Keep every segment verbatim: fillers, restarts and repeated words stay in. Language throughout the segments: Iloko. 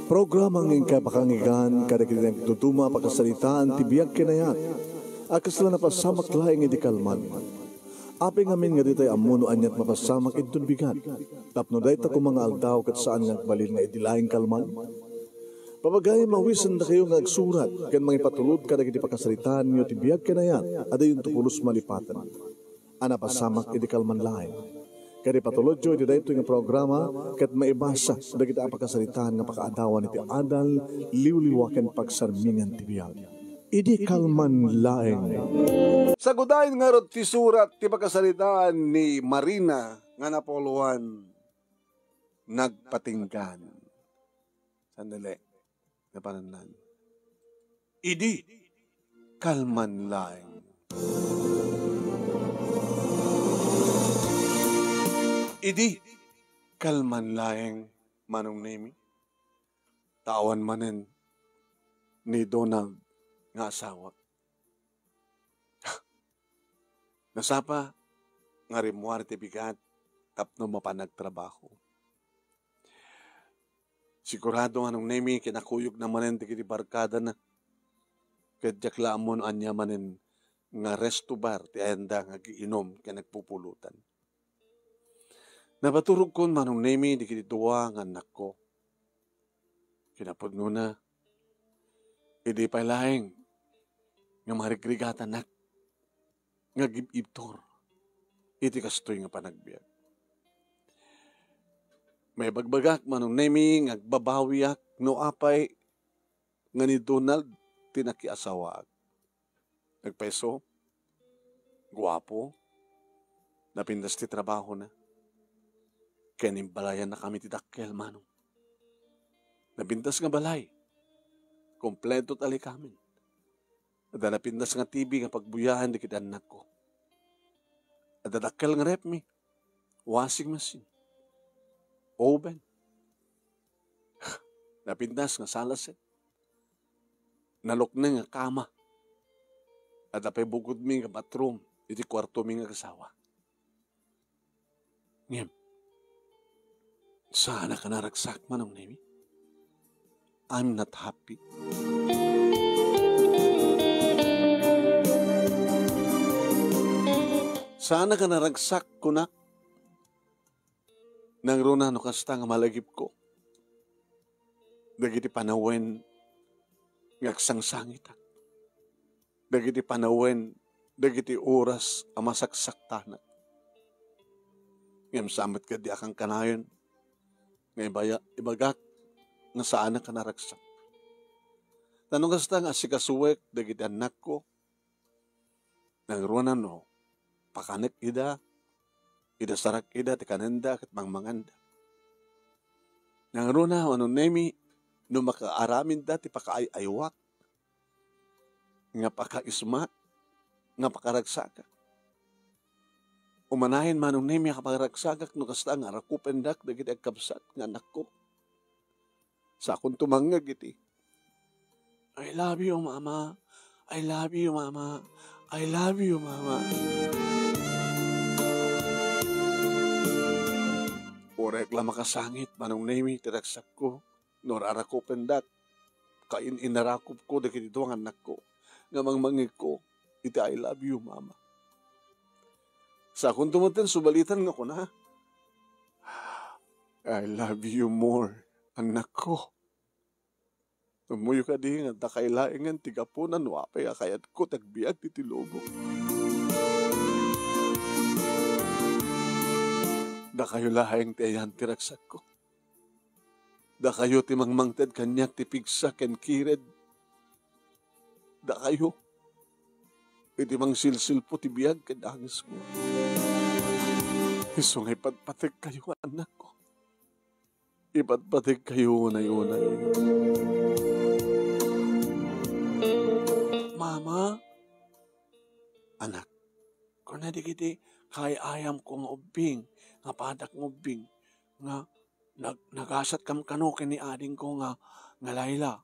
Programa nga inkay pakanggan kadagiti nagduduma a pakasaritaan ti biag ken ayat a kasla napasamak laeng idi kalman. Apay ngamin nga ditay ammo no aniat mapasamak inton bigat, tapno dayta koma nga aldaw ket saan nga agbalin nga idi laeng kalman? Papagayam, awisendakayo nga agsurat ken mangipatulod kadagiti pakasaritaanyo ti biag ken ayat a dayonto pulos malipaten a napasamak idi kalman laeng. Ket ipatulodyo iti daytoy nga programa ket maibasa dagiti a pakasaritaan nga pakaadawan iti adal, liwliwa ken pagsarmingan ti biag. Idi kalman laeng. Sagudayen ngarud ti surat ti pakasaritaan ni Marina nga napuluan nagpatinggan. Sandali. Napanannan. Idi kalman laeng. Idi kalman laeng, Manong Nemi, ta awan manen ni Donald nga asawak. Nasapa nga rimmuar ti bigat tapno mapan agtrabaho. Sigurado nga Manong Nemi, kinakuyogna manen dagiti barkadana. Ket diak la ammo no ania manen nga resto bar ti ayanda nga agiinom ken agpupulotan. Napaturogkon, Manong Nemi, dagiti dua nga annakko. Kinapudnona, idi pay laeng nga marigrigatanak nga agib-ibtur iti kastoy nga panagbiag. Maibagbagak, Manong Nemi, nga agbabawiak no apay nga ni Donald ti nakiasawaak. Nagpayso, guapo, napintas ti trabahona, ken imbalayannakami ti dakkel, Manong. Napintas nga balay, kompleto ti alikamin. Adda napintas nga T V nga pagbuyaen dagiti annakko. Adda dakkel nga refri, washing machine, oven. Napintas nga sala set. Nalukneng nga kama. Adda pay bukodmi nga bathroom iti kuartomi nga agasawa. Ngem, saanak a naragsak, Manong Nemi. I'm not happy. Saanak a naragsak, kunak, nangruna no kasta nga malagipko dagiti panawen nga agsangsangitak. Dagiti panawen, dagiti oras a masaksaktanak. Ngem saan met kadi a kankanayon nga ibaya-, ibagak nga saanak a naragsak. Ta no kasta nga asikasuek dagiti annakko, nangruna no pakanek ida, idasarak ida ti kanenda ket mangmanganda. Nangruna, Manong Nemi, no makaaramidda ti pakaay-aywak, nga pakaismak, nga pakaragsakak. Umanayen, Manong Nemi, a pakaragsakak no kasta nga arakupendak dagiti agkabsat nga annakko. Sakonto mangngeg iti, "I love you, Mama. I love you, Mama. I love you, Mama." Uray la makasangit, Manong Nemi, ti ragsakko. No ar-arakupendak, kain-inarakupko dagiti dua nga annakko nga mangmangngegko iti "I love you, Mama." Sakonto metten subalitan nga kuna, "I love you more, annakko." Ammoyo kadi nga dakay laengen ti gapuna no apay a kayatko ti agbiag iti lubong. Dakayo laeng ti ayan ti ragsakko. Dakayo ti mangmangted kaniak ti pigsa ken kired. Dakayo iti mangsilsilpo ti biag ken dangesko. Isu nga ipatpategkayo, annakko. Ipatpategkayo unay-unay. Mama, anak, kuna dagiti kaay-ayamko nga ubbing, nga padak nga ubbing, nga nag-, nagasatkami kano ken ni adingko nga, nga Laila.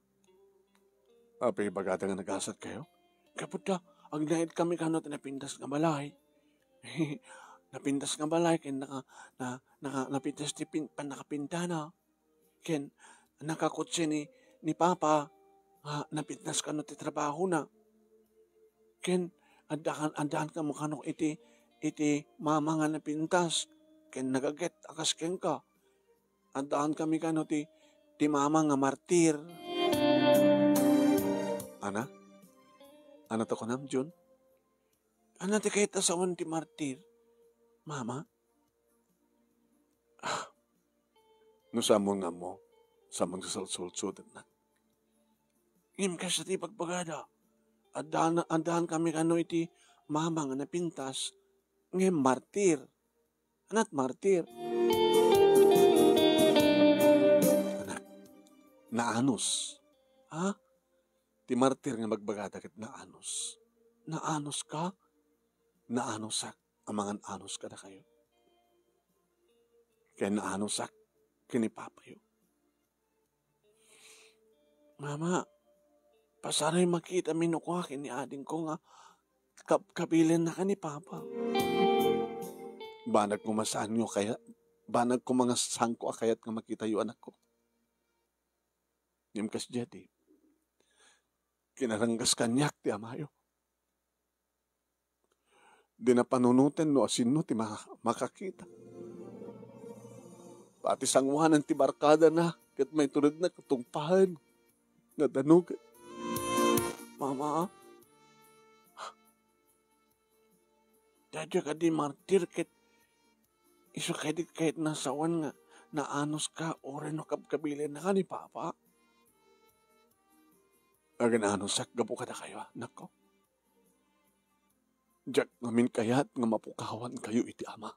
Apay ibagada nga nagasatkayo? Gapu ta agnaedkami kano ti napintas nga balay. Napintas nga balay ken naka-, na-, naka-, napintas ti pin-, pannakapintana. Ken Nakakutse ni, ni Papa nga napintas kano ti trabahona. Ken adda-, addaan kamo kano iti, iti mama nga napintas ken nagaget a kas kenka. Addaan kami kano ti, ti mama nga martir. Ana? Ana to kunam, Jun? Ana ti kayat a sawen ti martir, Mama? Ah, no saan mo nga ammo, saan mo nga salsulsudennak. Ngem kasta ti ibagbagada, addaan, addaan kami kano iti mama nga napintas, ngem martir. Ana't martir? Anak, naanus. Ha? Ti martir nga bagbagada ket naanus. Naanus ka? Naanusak a mangan-anus kadakayo. Ken naanusak ken ni papayo. Mama, pasaray makita mi no kua ken ni adingko nga kab-, kabilenna ka ni Papa. Banag koma saanyo kaya, banag koma nga saanko a kayat nga makitayo, anakko. Ngem kasdiay, kinaranggas kaniak ti amayo. Dina panunoten no asino ti ma-, makakita. Pati sangoanan ti barkadana ket maituredna ket tungpaen nga danugen. Mama, daydiay kadi martir ket isu kadi kayat a sawen nga naanus ka uray no kabkabilenna ka ni Papa? Agan-anusak gapu kadakayo, anakko. Diak ngamin kayat nga mapukawan kayo iti ama.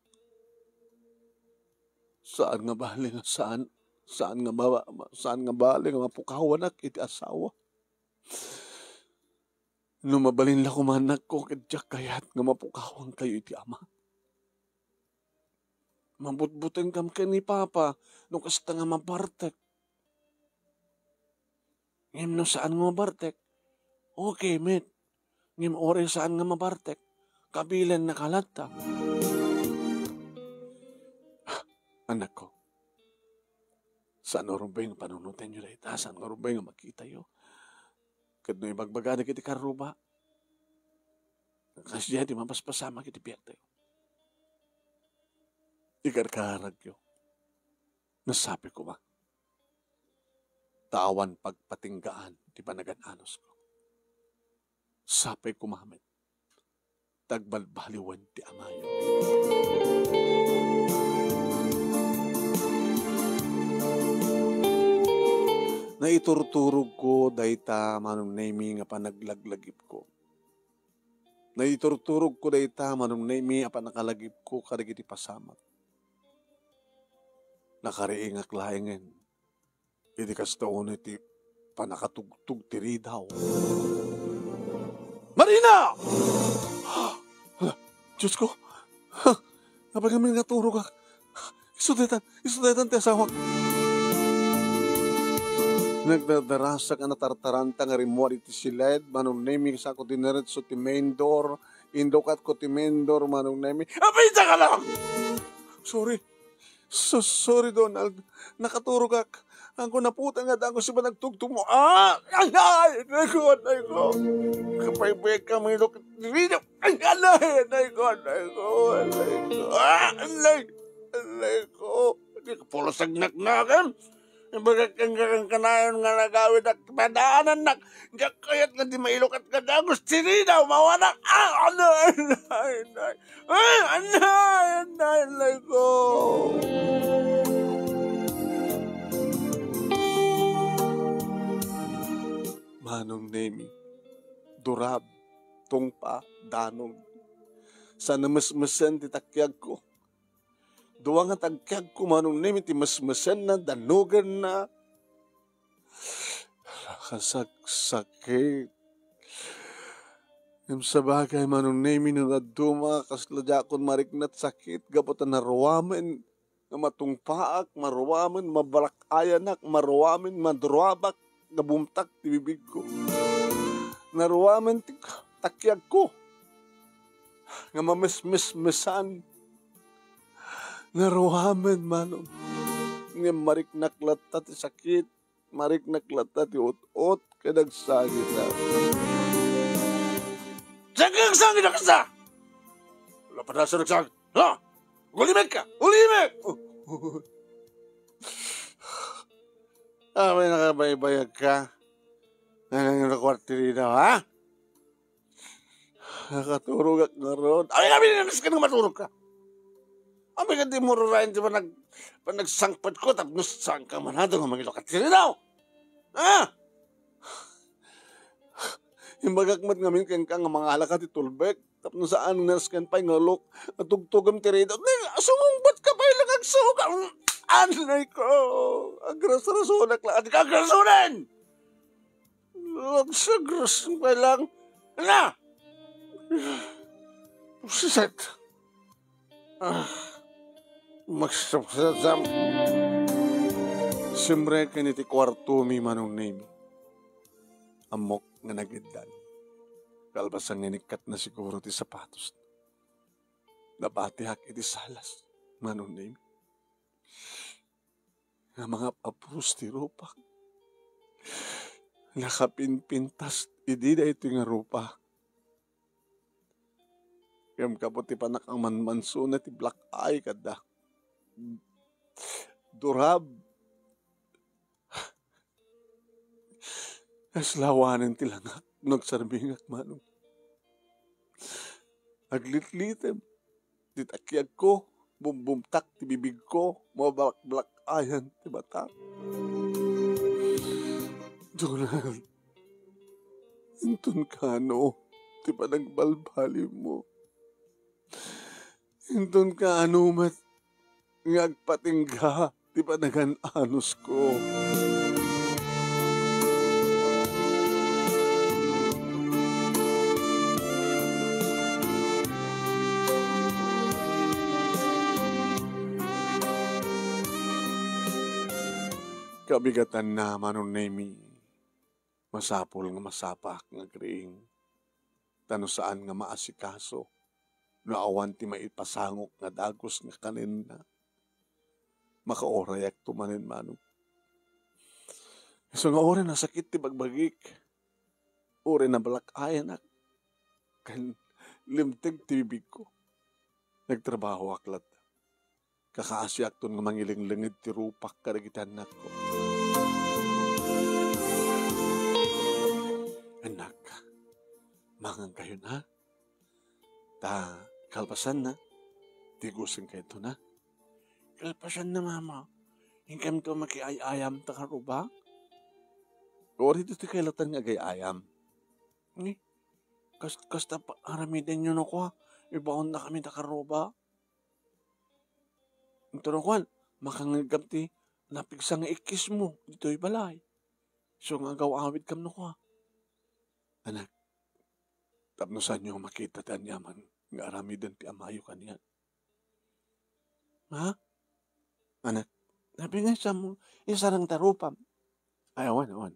Saan nga bali nga saan, saan nga ba-, saan nga bali nga mapukawanak iti asawa. No mabalin la koma, anakko, ket diak kayat nga mapukawan kayo iti ama. Mabutbuteng kam ken ni Papa no kasta nga mabartek. Ngem no saan nga mabartek, okay met. Ngem uray saan nga mabartek, kabilenna ka latta. Anakko, saan rumbeng nga panunotenyo dayta, saan nga rumbeng nga makitayo. Ket no ibagbagada iti karruba, kasdiay ti mapaspasamak iti biagtayo. Ikarkaragyo. Nasapay koma. Ta awan pagpatinggaan ti panagan-anusko. Sapay koma met ta agbalbaliwen ti amayo. Naiturturogko dayta, Manong Nemi, nga panaglaglagipko. Naiturturogko dayta, Manong Nemi, a panakalagipko kadagiti pasamak. Nakariingak laengen iti kasta unay ti panakatugtog ti ridaw. Marina! Hala, Diyos ko! Apay ngamin nga naturogak? Isu daytan, isu daytan ti asawak. Nagdadarasak a natartaranta nga rimmuar iti siled, Manong Nemi, sako diniretso ti main door. Indukatko ti main door, Manong Nemi. Apay, diak la! Sorry. So, sorry, Donald. Nakaturogak. Angko naputang nga dagus ti panagtugtogmo. Ah! Anay! Anay ko! Anay ko! Kapaypayat kami, look. Ay, anay! Anay ko! Anay ko! Anay ko! Ah! Anay! Anay ko! Di ka pula sagnaknakan. Imbagak kanayon nga nagawidak, padaanannak. Diak kayat nga di mailukat nga dagus ti ridaw, mawanak. Ah! Anay! Anay! Anay! Ah! Anay! Anay! Anay ko! Manong Nemi, durab, tungpa, danug. Saan a mesmesen ti takiagko. Dua nga takiagko, Manong Nemi, ti mesmesenna, danugenna. Kasaksakit. Ngem sabagay, Manong Nemi, no dadduma, kasla diakon mariknat sakit gapu ta naruamen nga matungpaak, maruamen mabalak-ayanak, maruamen madruabak nga bumtak ti bibigko. Naruamen ti takiagko nga mamesmesmesan. Naruamen, Manong. Ngem mariknak latta ti sakit. mariknak latta ti ut-ot ken agsangit. Saan ka agsangit a kasta? Wala pa da sa nagsangit. Ha? Ulimek ka! Ulimek! Apay nakabaybayag ka? Nanang na kwartirina, ha? Nakaturogak ngarud. Ay, kami na nasken nga maturog ka. Apay ka di mo rurayan ti panag-, panagsangpet ko, tapno saan ka man ato nga mangilukat ka dito? Ha? Imbagak met ngamin kenka nga mangala ka ti tulbek, tapno saan nga nasken pay nga ulok, nga tugtugem ti ridaw. Ni, sumungbat ka pay lang agsuka. Anay ko, agrasrasonak lang, adi ka agrasrasonen! Agsagras pay lang. Na! Set. Ah, magsapsapsap. Simrek ken iti kuartomi, Manong Nemi. Ammok nga nagiddan. Kalpasan nga inikkatna siguro ti sapatos. Nabatiak iti salas, Manong Nemi. Nga mangap-apros ti rupak. Nakapinpintas idi daytoy nga rupa. Ngem gapu ti panakamanmansona ti black eye kada. Durab. Naslawanen ti langak no agsarbingak, Manong. Aglitlitem ti takiagko, bumbumtak ti bibigko, mabalakbalak-ayan ti matak. Donald, inton kano ti panagbalbalimmo? Inton kano met nga agpatingga ti panagan-anusko? Kabigatanna, Manong Nemi, masapul nga masapaak nga agriing. Ta no saan nga maasikaso, no awan ti maipasangok nga dagus nga kanenna, makaurayakto manen, Manong. Isu nga uray nasakit ti bagbagik, uray nabalak-ayanak, ken limteg ti bibigko, nagtrabahoak latta. Kakaasiakton nga mangilenglenged ti rupak kadagiti annakko. Annak, mangankayon, ha? Ta kalpasanna, tigusenkayo, ha? Kalpasanna, Mama. Inkamto makiay-ayam ta karubak? Uray ditoy kayatna nga agay-ayam. Ni, kas-, kasta pa-, aramidenyo no kua, ibaonnakami ta karubak. Inton no kuan, makangetkam ti napigsa nga ikkismo ditoy balay. Isu nga agaw-awidkam no kua. Anak, tapno saanyo makita ti aniaman nga aramiden ti amayo kaniak. Ha? Anak, napigsa mo, isarang ta rupam. Ay, awan, awan.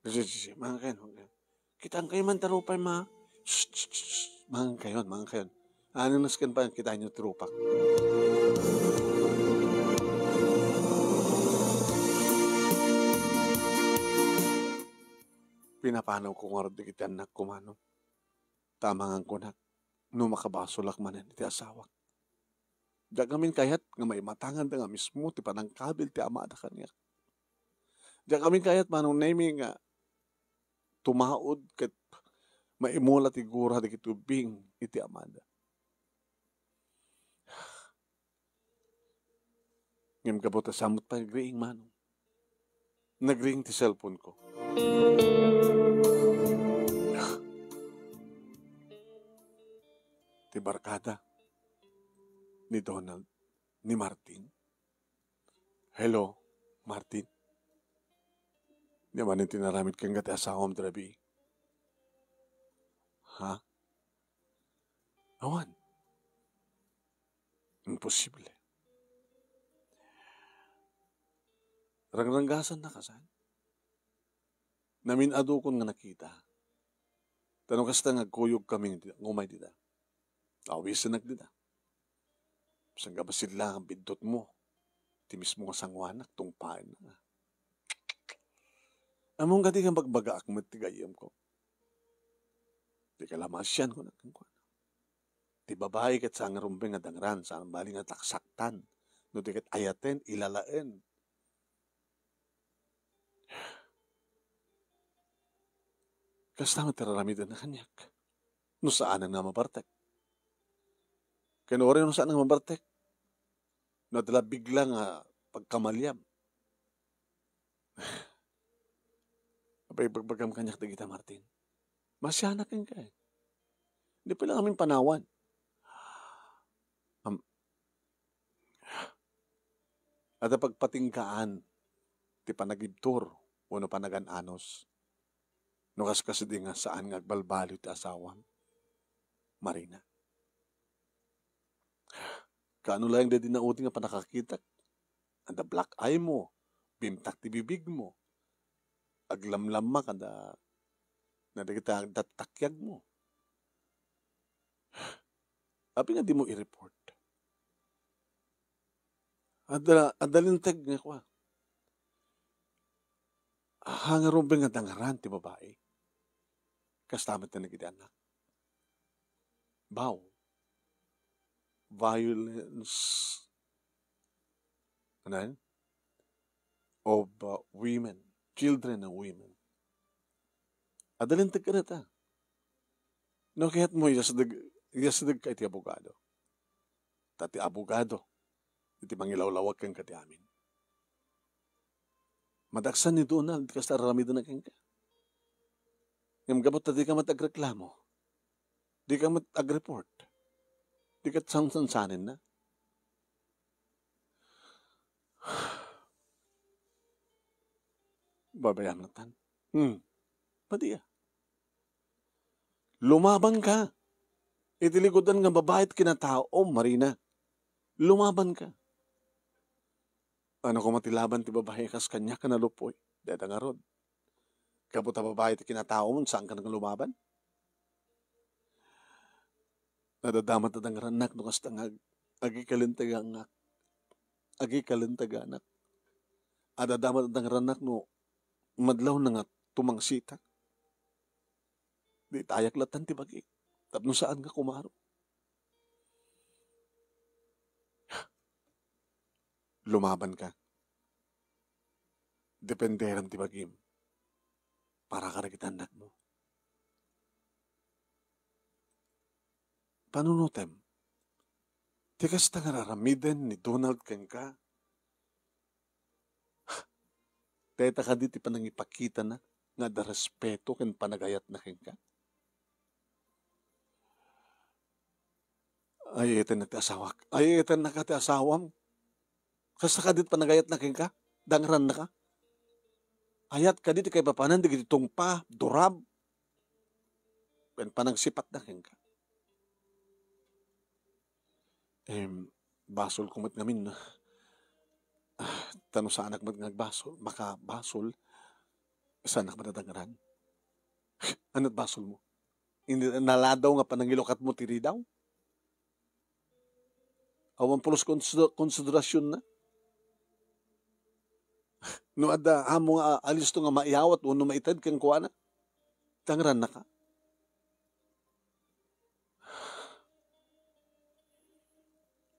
Sige, sige, sige. Mangankayon, mangankayon. Kitaenkayo man ti rupay, ma. Shh, shh, shh, shh. Mangankayon, mangankayon. Ano nasken pa, kitaenyo ti rupak. Pinapanawko ngarud dagiti annakko, Manong. Ta amangan kunak, no makabasolak manen iti asawak. Diak ngamin kayat nga maimatanganda nga mismo ti panangkabil ti amada kaniak. Diak ngamin kayat, Manong Nemi, nga tumaud ket maimula ti gura dagiti ubbing iti amada. Ngem gapu ta samo't pay agriing, Manong, nagring ti cellphone ko. Ti barkada ni Donald, ni Martin. Hello, Martin. Ania manen ti inaramid kenka ti asawam ti rabii? Ha? Awan. Imposible. Rangranggasannaka, saan? Namin-adukon nga nakita. Ta no kasta nga agkuyogkami nga umay dita. Awisenak dita. Saan nga bassit la nga biddutmo ti mismo nga sangoanak, tungpaenna. Ammom kadi nga bagbagaak met ti gayyemko. Ti kalamasian ko kenkuana. Ti babai ket saan nga rumbeng nga dangran, saan bali nga taksaktan. No di ket ayaten, ilalaen. Kasta met ti raramidenna kaniak. No saanen nga mabartek. Ken uray no saan nga mabartek. No adda la bigla nga pagkamaliam. Apay ibagbagam kaniak dagita, Martin? Masianak kenka, eh. Di pay la ngamin panawan. Am-, adda pagpatinggaan ti panagibtur wenno panagan-anos. No kas-, kasdi nga saan nga agbalbaliw ti asawam, Marina. Kaano laeng daydi naudi nga pannakakitak? Adda black eye mo, bimtak ti bibig mo, aglamlammak, adda, adda dagiti agtattakiag mo. Apay nga dimo i-report? Adda, adda linteg nga kua. Haan nga rumbeng nga dangran ti babai. Kasta met dagiti annak. Bao. Violence. Ano yan? Of, uh, women. Children and women. Adda linteg kadata. No kayat mo, iyasdeg, iyasdeg ka iti abogado. Ta ti abogado, iti mangilawlawag kenka ti amin. Madaksan ni Donald, kasta raramidenna kenka. Ngem gapu ta dika met agreklamo, dika met agreport, dika sansansanenna. Babayan natan. Hmm. Padi a. Lumabanka. Iti likudan nga babai ti kinataom, Marina. Lumabanka. Ano koma ti laban ti babai kas kaniak a naluppoy? Dayta ngarud. Gapu ta babai ti kinataom, saanka nga lumaban? Nadadamat a dangrannak no kasta nga ag-, agikalinteganak. Agikalinteganak. Adadamat a dangrannak no madlawna nga tumangsitak. Di tayak latan ti bagik. Tapno saan nga kumaro. Lumabanka. Dependerem ti bagim. Para kadagiti annakmo. Panunotem, ti kasta nga raramiden ni Donald kenka, dayta kadi ti panangipakitana nga adda respeto ken panagayatna kenka? Ay-ayatennak ti asawak. Ay-ayatennaka ti asawam. Kasta kadi ti panagayatna kenka? Dangrannaka? Ayat kadi ti kaipapanan dagiti tungpa, durab, ken panagsipatna kenka? Em, basol ko met ngamin, ah, ta no saanak met nga agbasol, makabasol, saanak met a dangran. Ania ti basol mo? Iti naladaw nga panangilukatmo ti ridaw? Awan pulos konsider-, konsiderasyon na. No adda amo nga alisto nga maiyawat wenno maited kenkuana, dangrannaka.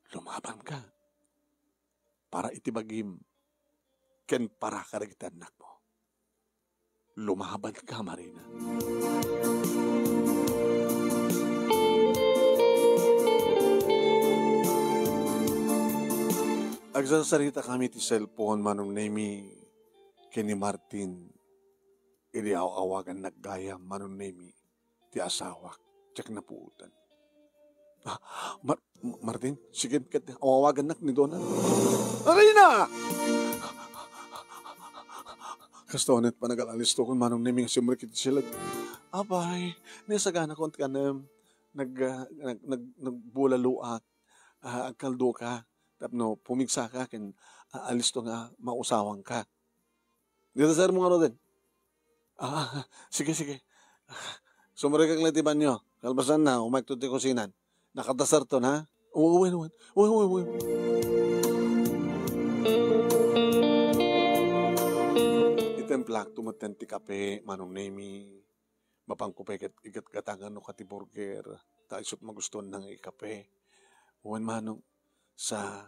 Lumabanka para iti bagim ken para kadagiti annakmo. Lumabanka, Marina. Agsarsarita kami ti cellphone, Manong Nemi, ken ni Martin. Idi aw-awagannak gayam, Manong Nemi, ti asawak, diak napuotan. Ah, Mar-, Martin, sige, ket awawagannak ni Donald. Arina! Kasta unay panagalisto kon Manong Nemi nga simrek iti siled. Apay, naisagana kon kanem, nag-, ah, nag-, nag-, nagbulaloak, ah, agkaldoka, tapno pumigsaka ken, ah, alisto nga mausawanka. Dita, sir, mo nga, Roden. Ah, sige, sige. Sumrekak la iti banyo. Kalpasanna, umaykto ti kusinan. Nakatasarton, ha? Uy, uy, uy. Uy, uy, uy. Item Plakto met ti kape, Manong Nemi. Mapanko pay ket igatgatangan no ka ti burger, ta isut' magustuanna nga ikape. Wen, Manong, sa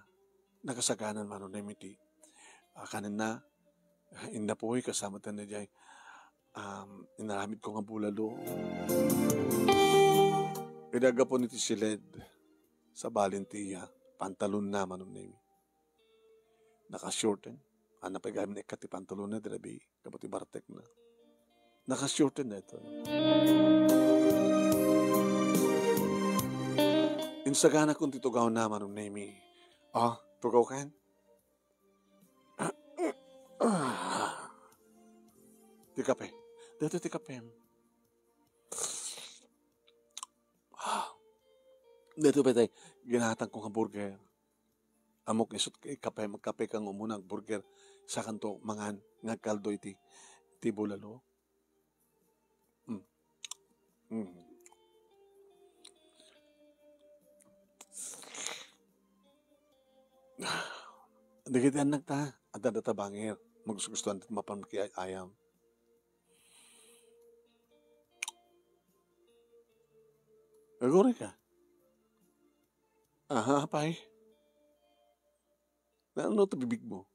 nakasaganan, Manong Nemi, ti, ah, kanenna, innapuy, kasama ta na diay, um, inaramidko nga bulalo. Idi aggapu iti siled, sabalin ti iya, pantalonna, Manong Nemi. Naka-short, eh. Ania pay gayam nga ikkat ti pantalonna, dirabi, gapu ti bartekna. Naka-short, eh, daytoy. Insaganakon ti tugawna, Manong Nemi. Ah, tugaw ken? Ti kape. Daytoy ti kape. Ah. Daytoy pay tay, ginatangko nga burger. Ammok isut' kape, magkape ka nga umuna agburger, sakanto mangan nga agkaldo iti, iti bulalo. Mm. Mm. Dagiti annakta, adda data bangir, magugustuan mapan makiay-ayam. Agurayka. Aha, apay? Naano ti bibigmo?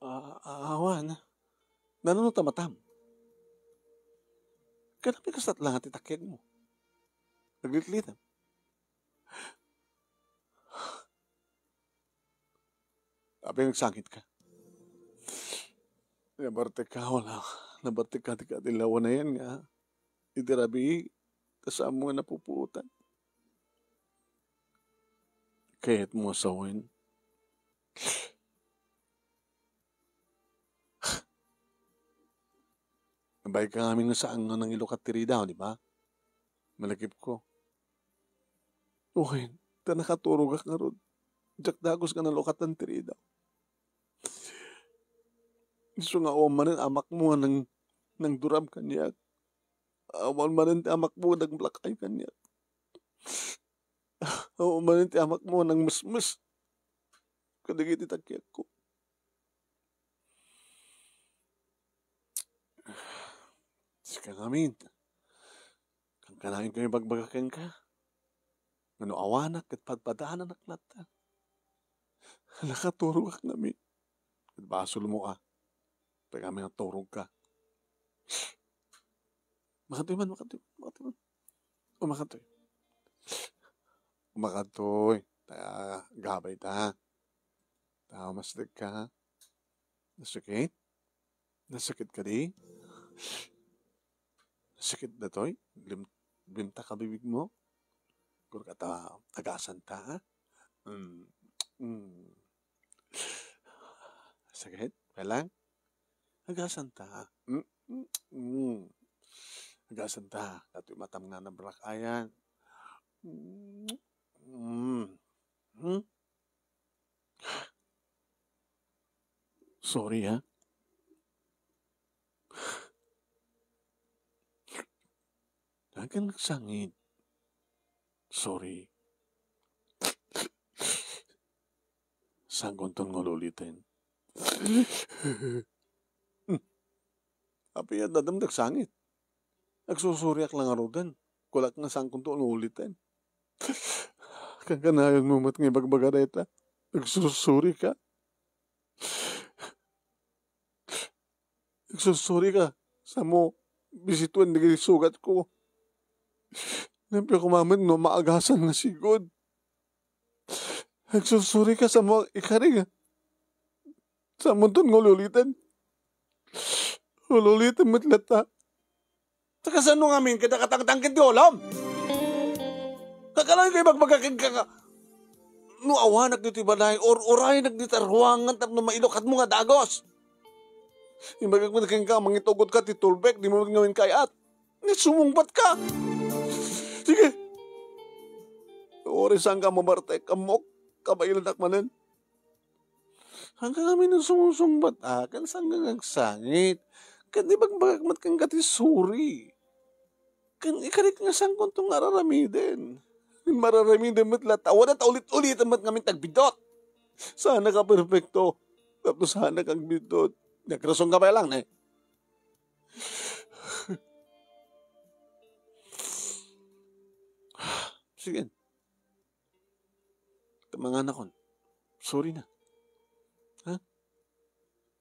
Ah, ah, awan. Naano ta matam? Kanapi kasat lang ti takiagmo. Naglitlitan. Apay nagsangitka? Nabartek ka, wala. Nabartek ka, ti ka, ti lawan na yan nga. Iti rabii, kasama nga napupuotan. Kayat mo asawen? Nabay ka ngamin nga saan nga nangilukat ti ridaw, di ba? Malagipko. Uy, ta nakaturogak ngarud. Diak dagus nga nalukatan ti ridaw. Isu nga awan manen amakmo nga nang, nangduram kaniak. Awan manen ti amakmo nga nag-black eye kaniak. Awan manen ti amakmo nga nangmesmes kadagiti takiagko. Sika ngamin. Kankanayon kami bagbaga kenka. Ngano awanak ket padpadananak latta. Nakaturogak ngamin. Ket basolmo a. Pay ngamin a turogka. Makatoy man, makatoy, makatoy man. O, makatoy. Makatoy. Ta, gabay ta. Ta, masdek ka. Nasakit? Nasakit kadi? Nasakit datoy? Lim-, limtak a bibigmo? Kurka ta, agasan ta, ha? Mm. Mm. Sakit? Kailang? Agasan ta. Mm, mm, mm. Agasan ta. Datoy matam nga nabrak ayan. Mm. Mm. Hmm? Sorry, ha? Akan nagsangit. Sorry. Sangkonton nga uliten. Hmm. Apay a dadam dagsangit. Agsusuriak lang aruden. Kulak nga sangkonto nga uliten. Kankanayon mo met nga ibagbaga dayta. Agsusurika. Agsusurika. Samo, bisituen dagiti sugatko. Napiak koma met no maagasan nga sigud. Agsusurika, samo, ikaring. Samonton nga uli-uliten. Uli-uliten met latta. Ta kasano ngamin ket nakatangtang ket ti ulom? Kakanayon nga ibagbaga kenka nga, no awanak ditoy balay, or-urayenak ditoy ruangan tapno mailukatmo nga dagus. Imbagak met kenka, mangitugot ka ti tulbek, dimo met ngamin kayat. Nga sumungbat ka. Sige. Uri saan ka mabartek, ammok, kabailanak manen. Saan ka ngamin nga sumusungbat? Ah, ken saan nga agsangit? Ket ibagbagak met kenka ti sorry. Ken ikarik nga saankonto nga ar-aramiden. Mararamiden met latta. Wen, ta ulit-uliten met ngamin ti agbidot. Saan a ka perpekto. Tapno saanak agbiddut. Nagrasonka pay lang, ne? Sige. Tamanganakon. Sorry na. Ha?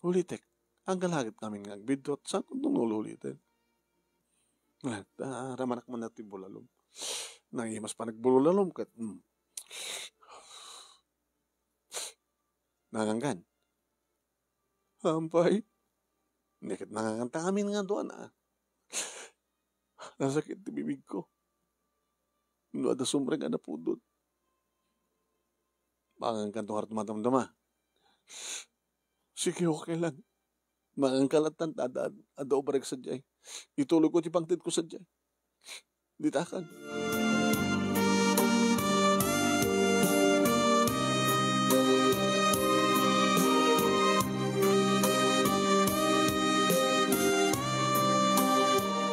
Ulitek. Anggal hagit ngamin nga agbiddut. Saanko nga ululiten? Ah, ah, ramanak man ti bulalom. Nangimas pa nagbulalom ket, hmm. Nanganggan. Ampay. Ket nanganganta ngamin nga duana. Nasakit ti bibigko. No adda sumreng a napudot. Mangankanto nga madamdama. Sige, okay lang. Manganka lattan ta adda, adda ubrek sadiay. Ituloyko ti pangtedko sadiay. Ditakan.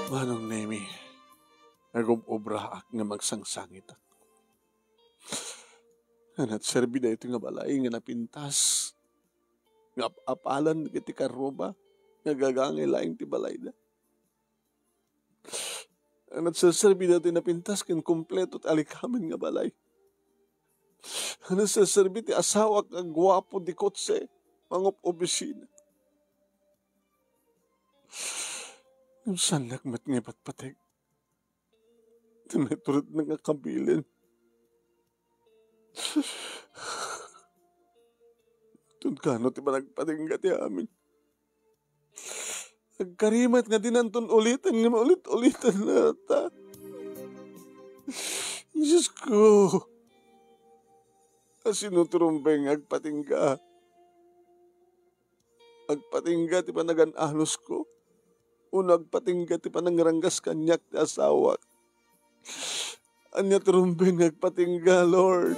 Manong Nemi, nagub-obraak nga magsangsangitak. Nga nagserbi daytoy nga balay nga napintas, nga ap-apalan dagiti karruba nga gagangay laeng ti balayda. Nga nagserserbi daytoy napintas ken kompleto ti alikamen nga balay. Nga nagserserbi ti asawak nga guapo di kotse, mangup-opisina. Ngem saannak met nga ipatpateg ti naituredna nga kabilin. Tunkano ti panagpatingga ti amin? Agkari met nga dinanton uliten, ngem ulit-uliten latta. Diosko, asino ti rumbeng nga agpatingga? Agpatingga ti panagan-anosko? Wenno agpatingga ti panangranggas kaniak ti asawak? Ania ti rumbeng nga agpatingga, Lord?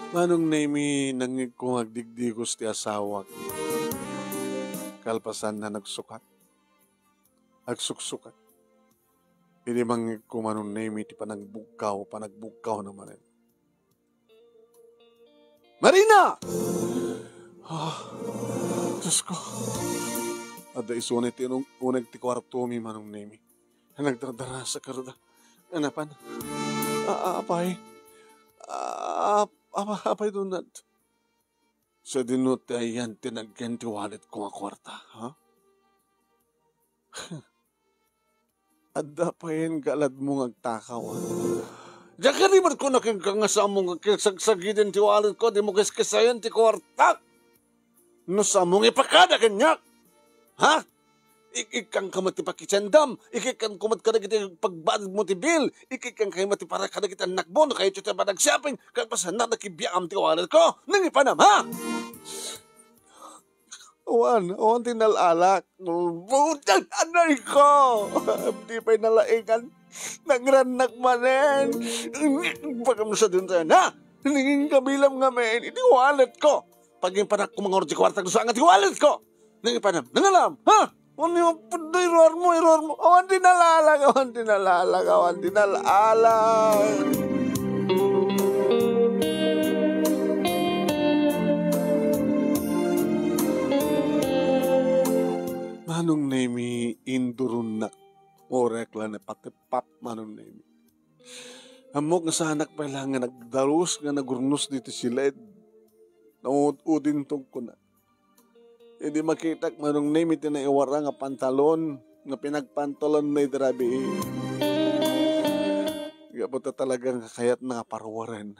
Manong Nemi, nangngegko nga agdigdigos ti asawak. Kalpasanna, nagsukat. Agsuksukat. Idi mangngegko, Manong Nemi, ti panagbugkaw, panagbugkawna manen. Marina! Ah, Diosko. Adda isu unay ti uneg, uneg ti kuartomi, Manong Nemi. Nagdardarasakda. Napan? A-, a-, apay? A-, ap-, apa-, apay, Donald? Sadino ti ayan ti naggen ti walletko nga kuarta, ha? Adda payen galadmo nga agtakaw, a? Diak kadi met kuna kenka nga saanmo nga kinsagsagiden ti walletko, dimo kiskisayen ti kuartak? No saanmo nga ipakada kaniak, ha? Ik-, ikkanka met ti pakitiendam, ikkanka met kadagiti pagbadadmo ti bill, ikkanka met ti para kadagiti annakmo, no kayatyo ti panag-shopping, kalpasanna, nakibiaam ti walletko. Nangipanam, ha? Awan, awan ti nal-alak. Butan, anay ko! Di pay nalaingan. Nagrannak manen. Pagamsa din tayo na. Ningin kabilam ngamin. Iti wallet ko. Pag yung panak ko mangor di kwarta, gusto angat ti wallet ko. Nangipanam. Nangalam. Ha? Ano yung pundo, iruar mo, iruar mo. Awan ti nal-alak, awan ti nal-alak, awan ti nal-alak. Manong Nemi, induronnak. Orek la ne pati pap, Manong Nemi. Ammok nga saanak pay la nga nagdalus nga nagurnos diti siled. Naud-udintog kuna. Idi makitak, Manong Nemi, ti naiwara nga pantalon nga pinagpantalonna idi rabii. Gapu ta talaga nga kayatna nga paruaren.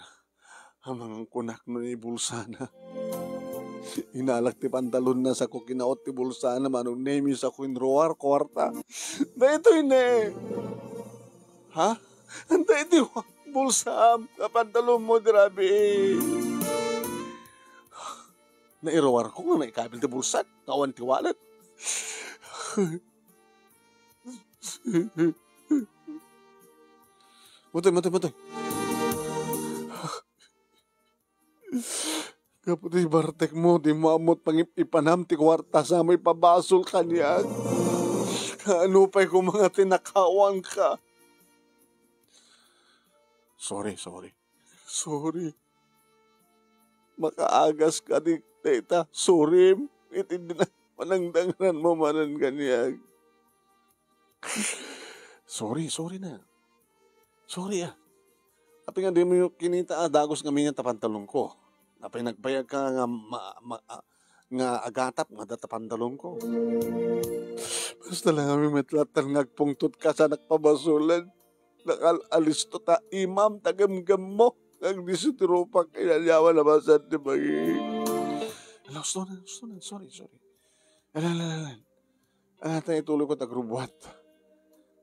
Amangan kunak no ni bulsana. Inalak ti pantalonna, sako kinaut ti bulsana, Manong Nemi, sako inruar kuarta. Daytoy ne. Ha? Anta iti wa-, bulsam nga pantalon mo, di rabii. Nairuar ko nga naikabil ti bulsak, nga awan ti wallet. Matoy, matoy, matoy. Gapu ti bartek mo, di mo ammot pangip-ipanam ti kuarta sa mo ipabasol kaniak. Kaano pay koma nga tinakawanka? Sorry, sorry. Sorry. Makaagas ka di dayta. Sorry. Iti di na panangdangran mo manen kaniak. Sorry, sorry na. Sorry, ah. Apay nga di mo kinita, ah, dagus nga minat a pantalon ko? Apay nagbayag ka nga ma-, ma-, ah, nga agatap nga data pantalon ko? Basta lang kami met latta nga agpungtot ka sa nakpabasulan. Nakal-, alisto ta imam, tagemgem mo. Agdisso ti rupak, inanyawan a basat ti bagi. Ala, gusto na, gusto na. Sorry, sorry. Ala, ala, ala, ala. Ah, ta ituloy ko tagrubuat.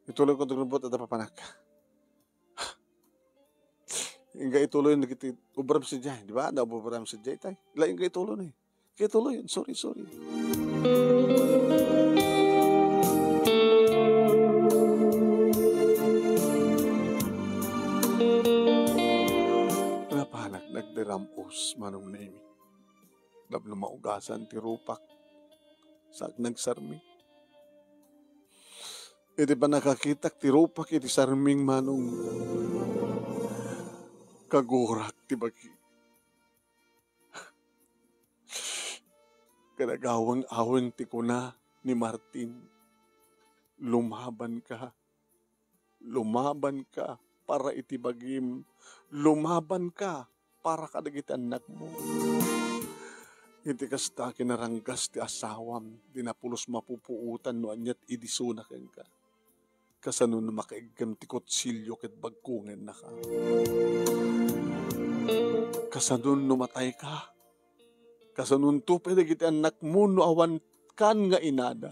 Ituloy ko tagrubuat, adda papanak. Inka ituloy na kiti obram sadiay, di ba? Adda obram sadiay, tay. La, inka ituloy na eh. Inka ituloy, sorry, sorry. Napanak nagdiram-os, Manong Nemi. Tapno maugasan ti rupak. Saak nagsarmi. Iti pannakakitak ti rupak iti sarming, Manong, kagurak ti bagi. Ket agaweng-aweng ti kuna ni Martin, "Lumabanka, lumabanka para iti bagim, lumabanka para kadagiti annakmo." Iti kasta, kinaranggas ti asawam, di napulos mapupuotan no aniat idi suna kenka. Kasano no makaiggem ti kutsilio ket baggongennaka? Kasano no matayka? Kasanonto pay dagiti annakmo no awan kan nga inada?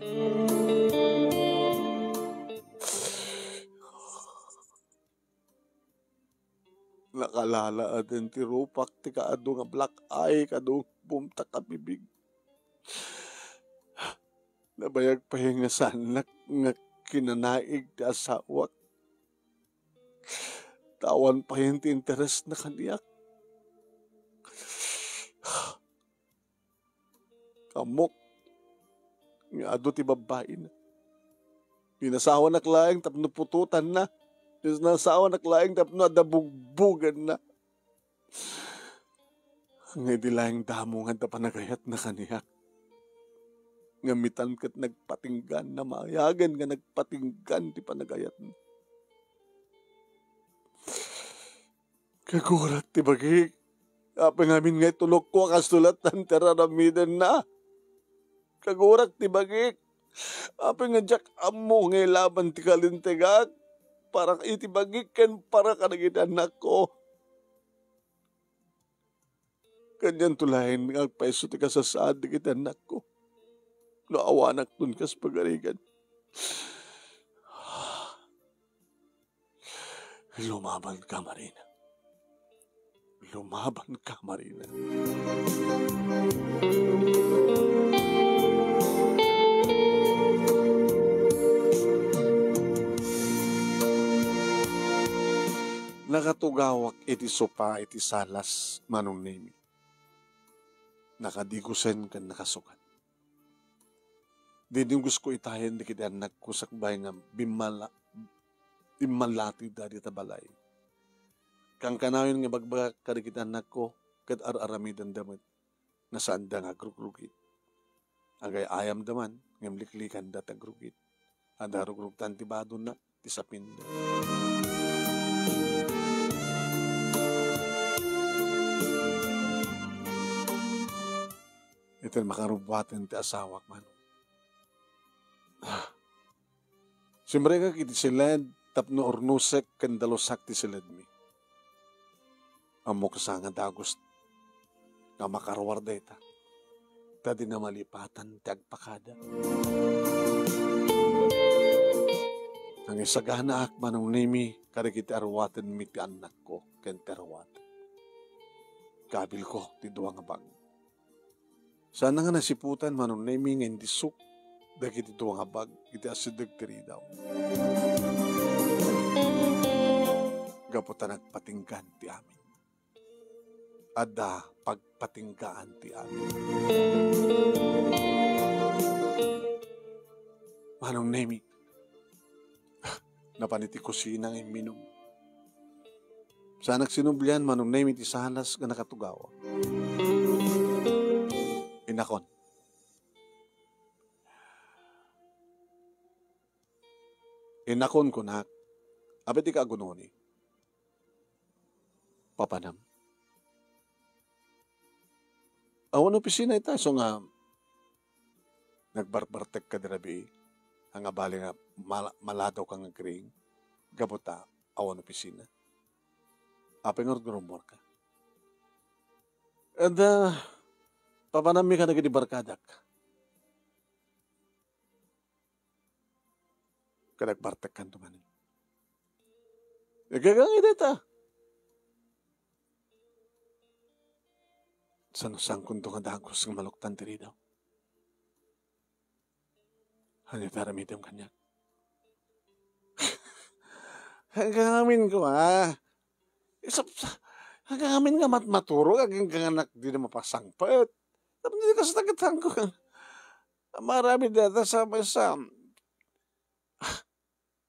Nakalala aden ti rupak ti kaadu nga black eye, kadu bumtak a bibig. Nabayag pay nga saanak nga kinanaig ti asawak. Tawan pay ti interes na kaniak. Ammok nga adu ti babbaina. Inasawanak laeng tapno putotanna. Inasawanak laeng tapno adda bugbogenna. Nga idi laeng damo nga adda panagayatna kaniak, nga mitan ket nagpatinggan, namayagen nga nagpatinggan ti panagayatna. Kagurak ti bagik. Apay ngamin nga itulokko a kastoy latta ti ar-aramidenna? Kagurak ti bagik. Apay nga diak ammo nga ilaban ti kalintegak para iti bagik ken para kadagiti annakko? Kanianto laeng nga agpayso ti kasasaad dagiti annakko no awanakton kas pagarigan. Lumabanka, Marina. Lumabanka, Marina. Nakatugawak iti sopa iti salas, Manong Nemi. Nakadigosen ken nakasukat. Dinigusko itayen dagiti annakko sakbay nga bimmala-, immallatida dita balay. Kankanayon nga ibagbagak kadagiti annakko ket ar-aramidenda met nga saanda nga agrugrugit. Agay-ayamda man ngem liklikanda ti agrugit. Adda rugrugtan ti badonna, ti sapinda. Iti makarubuaten ti asawak, Manong. Ah. Simrekak iti siled tapno urnosek ken dalusak ti siledmi. Ammok sa nga dagus nga makaruar dayta, ta di na malipatan ti agpakada. Nangisaganaak, Manong Nemi, kadagiti aruatenmi ti annakko ken ti aruaten. Kabilko ti dua nga bag. Saan nga nasiputan, Manong Nemi, nga indisok dagiti dua nga bag iti asideg ti ridaw. Gapu ta nagpatinggan ti amin. Adda pagpatinggaan ti amin. Manong Nemi, Napan iti kusina nga imminum. Saanak sinublian, Manong Nemi, ti sanas nga nakatugaw. Innakon. Innakon, kunak, apay dika agunoni? Papanam. Awan opisina ita, isu nga nagbarbartekka di rabii, nga bali nga mal-, maladawka nga agriing, gapu ta awan opisina. Apay nga rugrummorka? Adda, papanammi kadagiti barkadak. Ket agbartekkanto manen. Aggagang iti ta. Saan-saankonto nga dagus nga maluktan ti ridaw. Ania ti aramidem kaniak? Aggamin ko, ah. Isap-, aggamin nga mat-, maturog, agingganganak di na mapasangpet. Tapno di kastakit hangko. Maramid data sa, sa,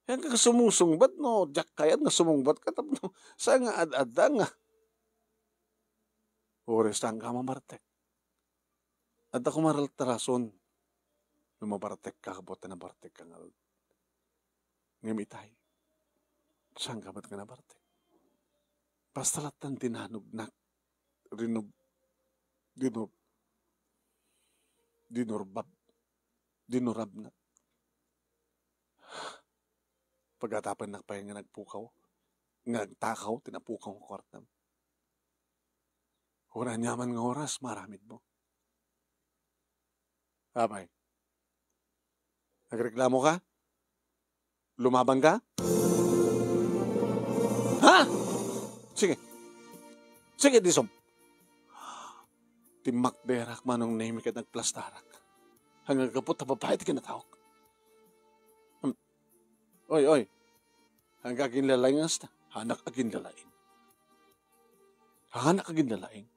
Yan ka sumusungbat, no? Diak kayat nga sumungbat ka tapno sa nga ad-adda nga. Uray saan ka mabartek. Adda koma rason no mabartek ka, kabutta nabartek ka ngarud. Ngem itay, saan ka met nga nabartek? Basta lattan dinanognak, rinub-, dinur-, dinurbab-, dinurabnak. Pagatapennak pay nga nagpukaw, nga nagtakaw ti napukaw nga kuartam. Wen aniaman nga oras, maaramidmo. Apay, nagreklamo ka? Lumaban ka? Ha? Sige. Sige, disom. Timmakderak, Manong Nemi, ket nagplastarak. Nga gapu ta babai ti kinataok. Hmm. Oy, oy. Nga aginlalaing asta. Hanak aginlalaing. Hanak aginlalaing.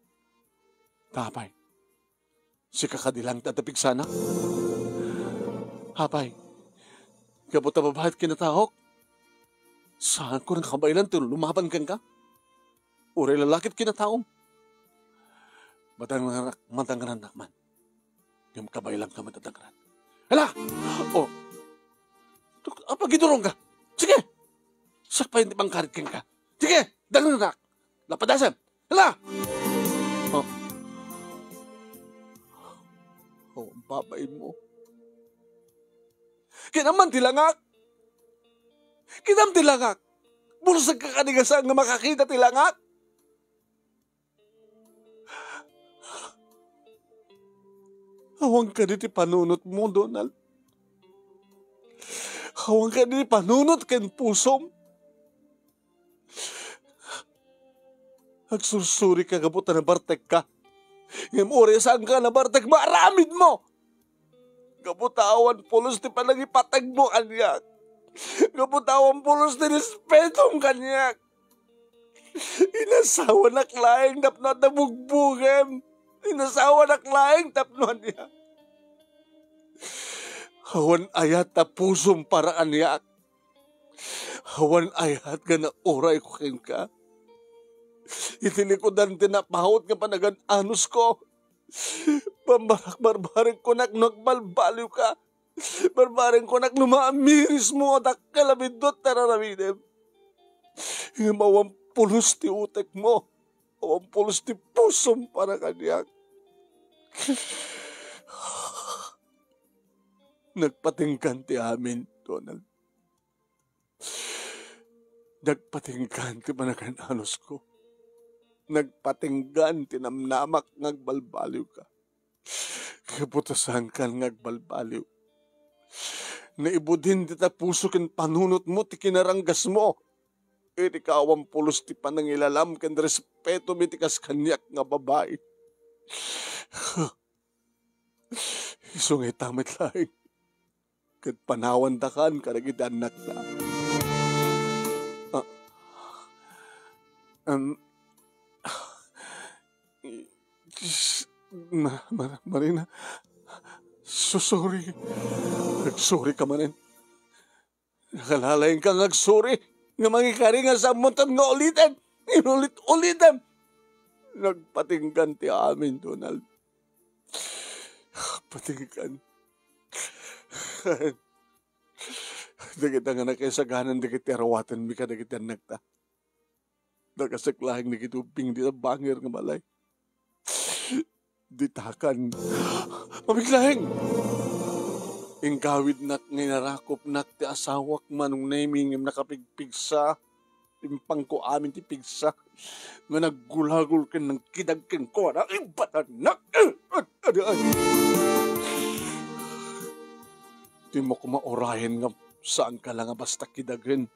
Tapay. Sika kadi lang ti adda pigsana? Apay, gapu ta babai ti kinataok, saanko nga kabaelan ti lumaban kenka? Uray lalaki ti kinataom. Madangran-, madangrannak man. Ngem kabaelanka met a dangran. Hala! Oh! Tuk-, apagidurongka. Sige! Sakbayen ti pangkarit kenka. Sige! Dangrannak! Lapadasem! Hala! Oh. Oh, babain mo. Kinam man ti langak! Kinam ti langak! Bulsek ka kadi nga saan nga makakita ti langak! Awan kadi ti panunotmo, Donald. Awan kadi ti panunot ken pusom. Agsursurika gapu ta nabartekka. Ngem uray saanka nabartek, maaramidmo! Gapu ta awan pulos ti panangipategmo kaniak. Gapu ta awan pulos ti respetom kaniak. Inasawanak laeng tapno adda bugbugem. Inasawanak laeng tapno ania. Awan ayat a pusom para kaniak. Awan ayat nga naurayko kenka. Iti likudan ti napaut nga panagan-anusko, bambarak-, barbarengkonak no agbalbaliwka. Barbarengkonak no maamirismo a dakkel a biddut ti ar-aramidem. Ngem awan pulos ti utekmo. Awan pulos ti pusom para kaniak. Nagpatinggan ti amin, Donald. Nagpatinggan ti panagan-anusko. Nagpatinggan ti namnamak nga agbalbaliwka. Gapu ta saankan nga agbalbaliw. Naibudin dita puso ken panunotmo ti kinaranggasmo. Iti kaawan pulos ti panangilalam ken respetom iti kas kaniak nga babai. Isu nga ita met laeng ket panawandakan kadagiti annakta. Ah, um, ma-, ma-, Marina, so sorry. Nagsorry ka manen. Nakalalayka nga agsuri nga mangikari nga sammotan nga uliten. Inulit-ulitem. Nagpatinggan ti amin, Donald. Patinggan. Dagita nga nakaisaganan dagiti arawatenmi kadagiti annakta. Nakasaklaheng dagiti ubbing dita bangir nga balay. Ditakan. Mabiglaeng! Inggawidnak nga inarakupnak ti asawak Manong Nemi ngem nakapigpigsa. Impangko amin ti pigsa nga naggulagul ken nangkidag kenkuana. Ibatannak! Adi ay! Dimo koma urayen nga saanka la nga basta kidagen.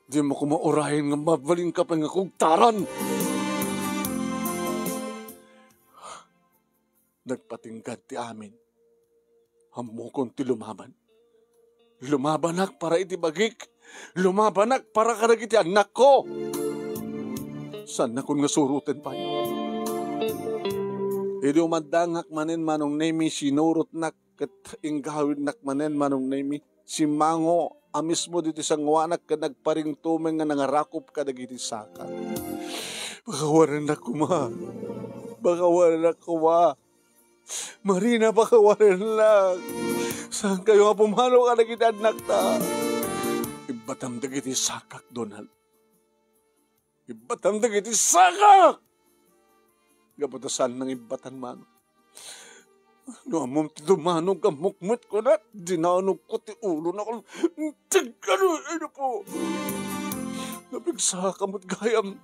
Dimo koma urayen nga mabalinka pay nga kugtaran. Nagpatinggad ti amin. Ammokon ti lumaban. Lumabanak para iti bagik. Lumabanak para kadagiti annakko. Saannakon nga suroten pay. Idi umaddangak manen Manong Nemi, sinurotnak ket inggawidnak manen Manong Nemi. Simmango a mismo ditoy sangoanak ket nagparingtumeng nga nangarakup kadagiti sakak. Pakawarennak koma. Pakawarennak koma. Marina, pakawarennak. Saankayo nga pumanaw kadagiti annakta? Ibbatam dagiti sakak, Donald. Ibbatam dagiti sakak! Gapu ta saan nga ibbatan, Manong. No ammom ti dumanog a mukmut ko na, dinanogko ti ulo na kung tigkano, ano po? Napigsaka mo't gayam.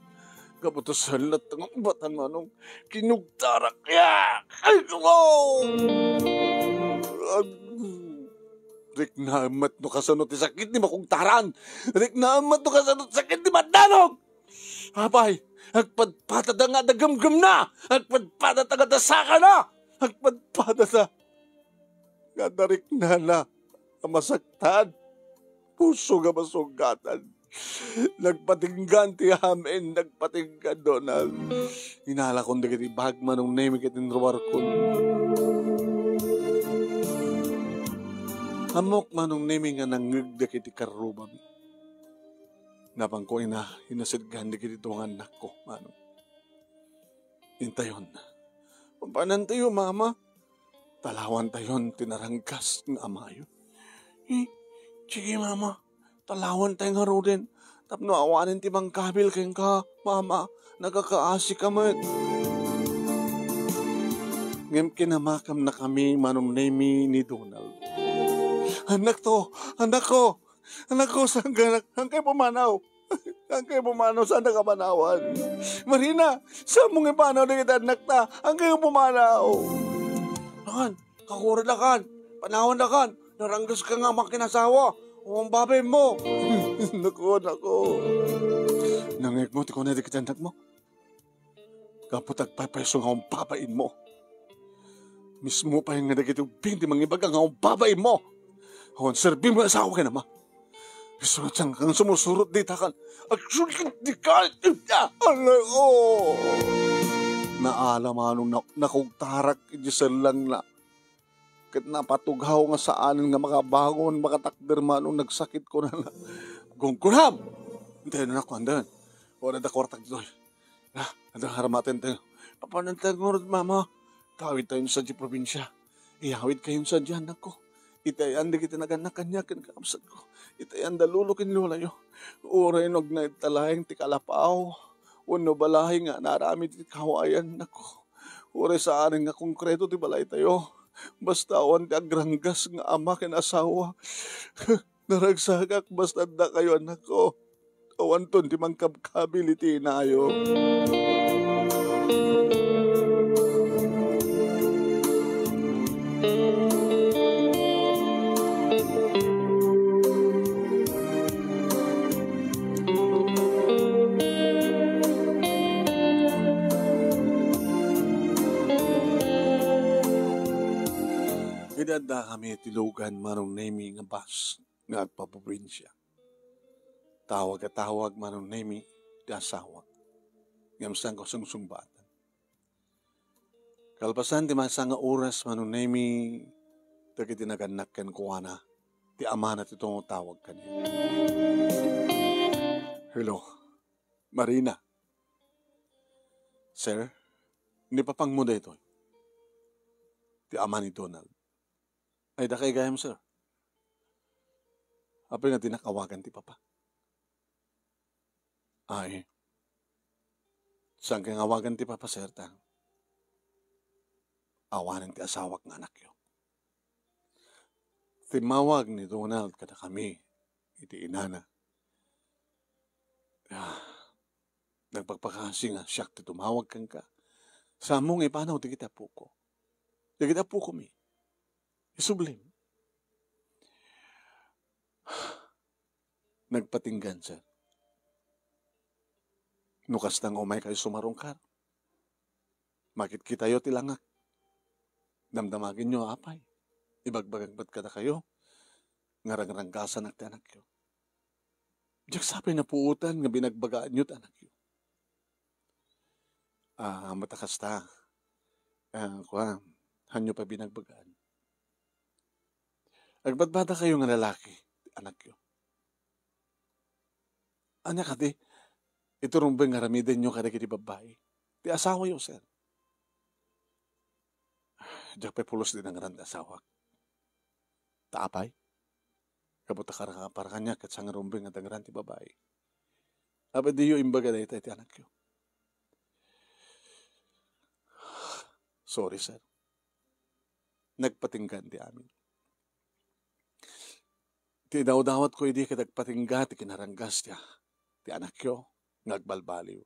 Gapu ta saan nga ibbatan, Manong. Kinugtarak ya! Ay, ko! Ag-, riknaem met no kasano ti sakit ni makugtaran! Riknaem met no kasano ti sakit ni maddanog! Apay, agpadpadada nga adda gemgemna! Agpadpadada nga adda sakana! Agpadpadada nga adda riknana a masaktan! Puso nga masungatan! Nagpatinggan ti amin, nagpatinggan, Donald. Inalakon dagiti bag, Manong Nemi, ket inruarkon. Ammok, Manong Nemi, nga nangngeg dagiti karrubami. Napanko ina, inasidgan dagiti duangannakko, Manong. Intayon. Papanantayo, Mama. Talawantayon ti naranggas nga amayo. Eh, sige, Mama. Talawantay ngaruden. Tapno awanen ti mangkabil kenka, Mama. Nagakaasika met. Ngem kinamakamnakami, Manong Nemi, ni Donald. Annakto! Annakko! Annakko, saan ka, saan kayo pumanaw? Saan kayo pumanaw? Saan ka panawan? Marina, saan mo nga ipanaw dagiti annakta? Saan kayo pumanaw? Akan, kakuradakan, panawandakan, naranggas ka nga makinasawa, o ang babay mo. Naku, naku. Nangegmo ti kuna dagiti annakmo? Gapu ta agpaypayso nga umbabain mo. Mismo pay nga dagiti ubbing ti mangibaga nga umbabain mo. Awan serbi mo asawa ken ama. Isu nga saan kang sumusurot dita kan. Agsulit di ka. Alay, oh. Naala Manong na, nakugtarak iti sellangna. Ket napatugaw nga saanen nga makabangon, makatakder Manong nagsakit kunana. Gunggunam! Intayon, anak, kuan den. Wala da kwartak ditoy. Ah, adda nga aramaten tayo. Papanantayo ngarud, Mama. Kawid tayo sa di probinsya. Iyawid kayo sa di, anak ko. Itayan dagiti nagannak kaniak ken kakabsat ko. Itayan da lolo ken lola yo. Uray no agnaed ta laeng ti kalapaw wenno balay nga naaramid iti kawayan, anak ko. Uray saanen nga konkreto ti balay tayo. Basta awan ti agranggas nga ama ken asawa. Naragsakak basta adda kayo, anak ko. Awanton ti mangkabkabil iti inayo. Idi adda kami ti lugan, Manong Nemi, nga bus nga agpaprobinsya. Tawag a tawag, Manong Nemi, ti asawak. Ngem saanko sungsungbatan. Kalpasan ti maysa nga oras, Manong Nemi, dagiti nagannak kenkuana, ti amana ti tumatawag kaniak. Hello, Marina. Sir, ni papangmo daytoy. Ti ama ni Donald. Ay, dakay gayam, sir. Apay nga dinak awagan ti papa? Ay, saan kay nga awagan ti papa, sir, ta awanen ti asawak nga anakyo. Timmawag ni Donald kadakami iti inana. Ah, nagpakpakasi nga siak ti tumawag kenka. Saan mo nga ipanaw dagiti apoko. Dagiti apokomi. Isublim. Nagpatinggan, sir. No kasta nga umaykayo sumarungkar, makitkitayo ti langak. Damdamagenyo apay. Ibagbagak met kadakayo nga rangranggasanak ti anakyo. Diak sapay napuotan nga binagbagaanyo ti anakyo. Ah, mata kasta. Ah, kua, hanyo pa binagbagaan. Agbadbadakayo nga lalaki ti anakyo. Ania kadi, iti rumbeng nga aramidenyo kadagiti babbai? Ti asawayo, sir. Diak pay pulos ti nangran ti asawak. Ta apay? Gapu ta kara-, para kaniak ket sangarumbeng nga dangran ti babai. Apay diyo imbaga dayta iti anakyo? Sorry, sir. Nagpatinggan ti amin. Ti idawdawatko idi ket agpatingga ti kinaranggas ti, ti anakyo nga agbalbaliw.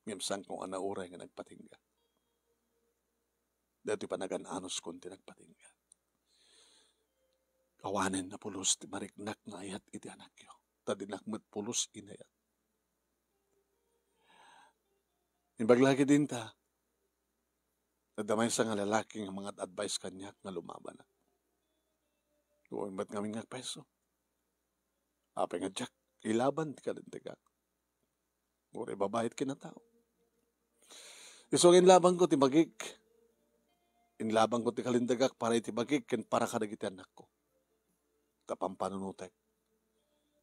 Ngem saanko nga nauray nga nagpatingga. Daytoy panagan-anuskon ti nagpatingga. Awanen a pulos ti mariknak nga ayat iti anakyo, ta dinak met pulos inayat. Imbag lagi dinta, adda maysa nga lalaki nga mangat-advice kaniak nga lumabanak. Wen met ngamin nga agpayso. Apay nga diak ilaban ti kalintagak? Uray babai ti kinatao. Isu nga inlabanko ti bagik. Inlabanko ti kalintagak para iti bagik ken para kadagiti annakko. Ta pampanunotek.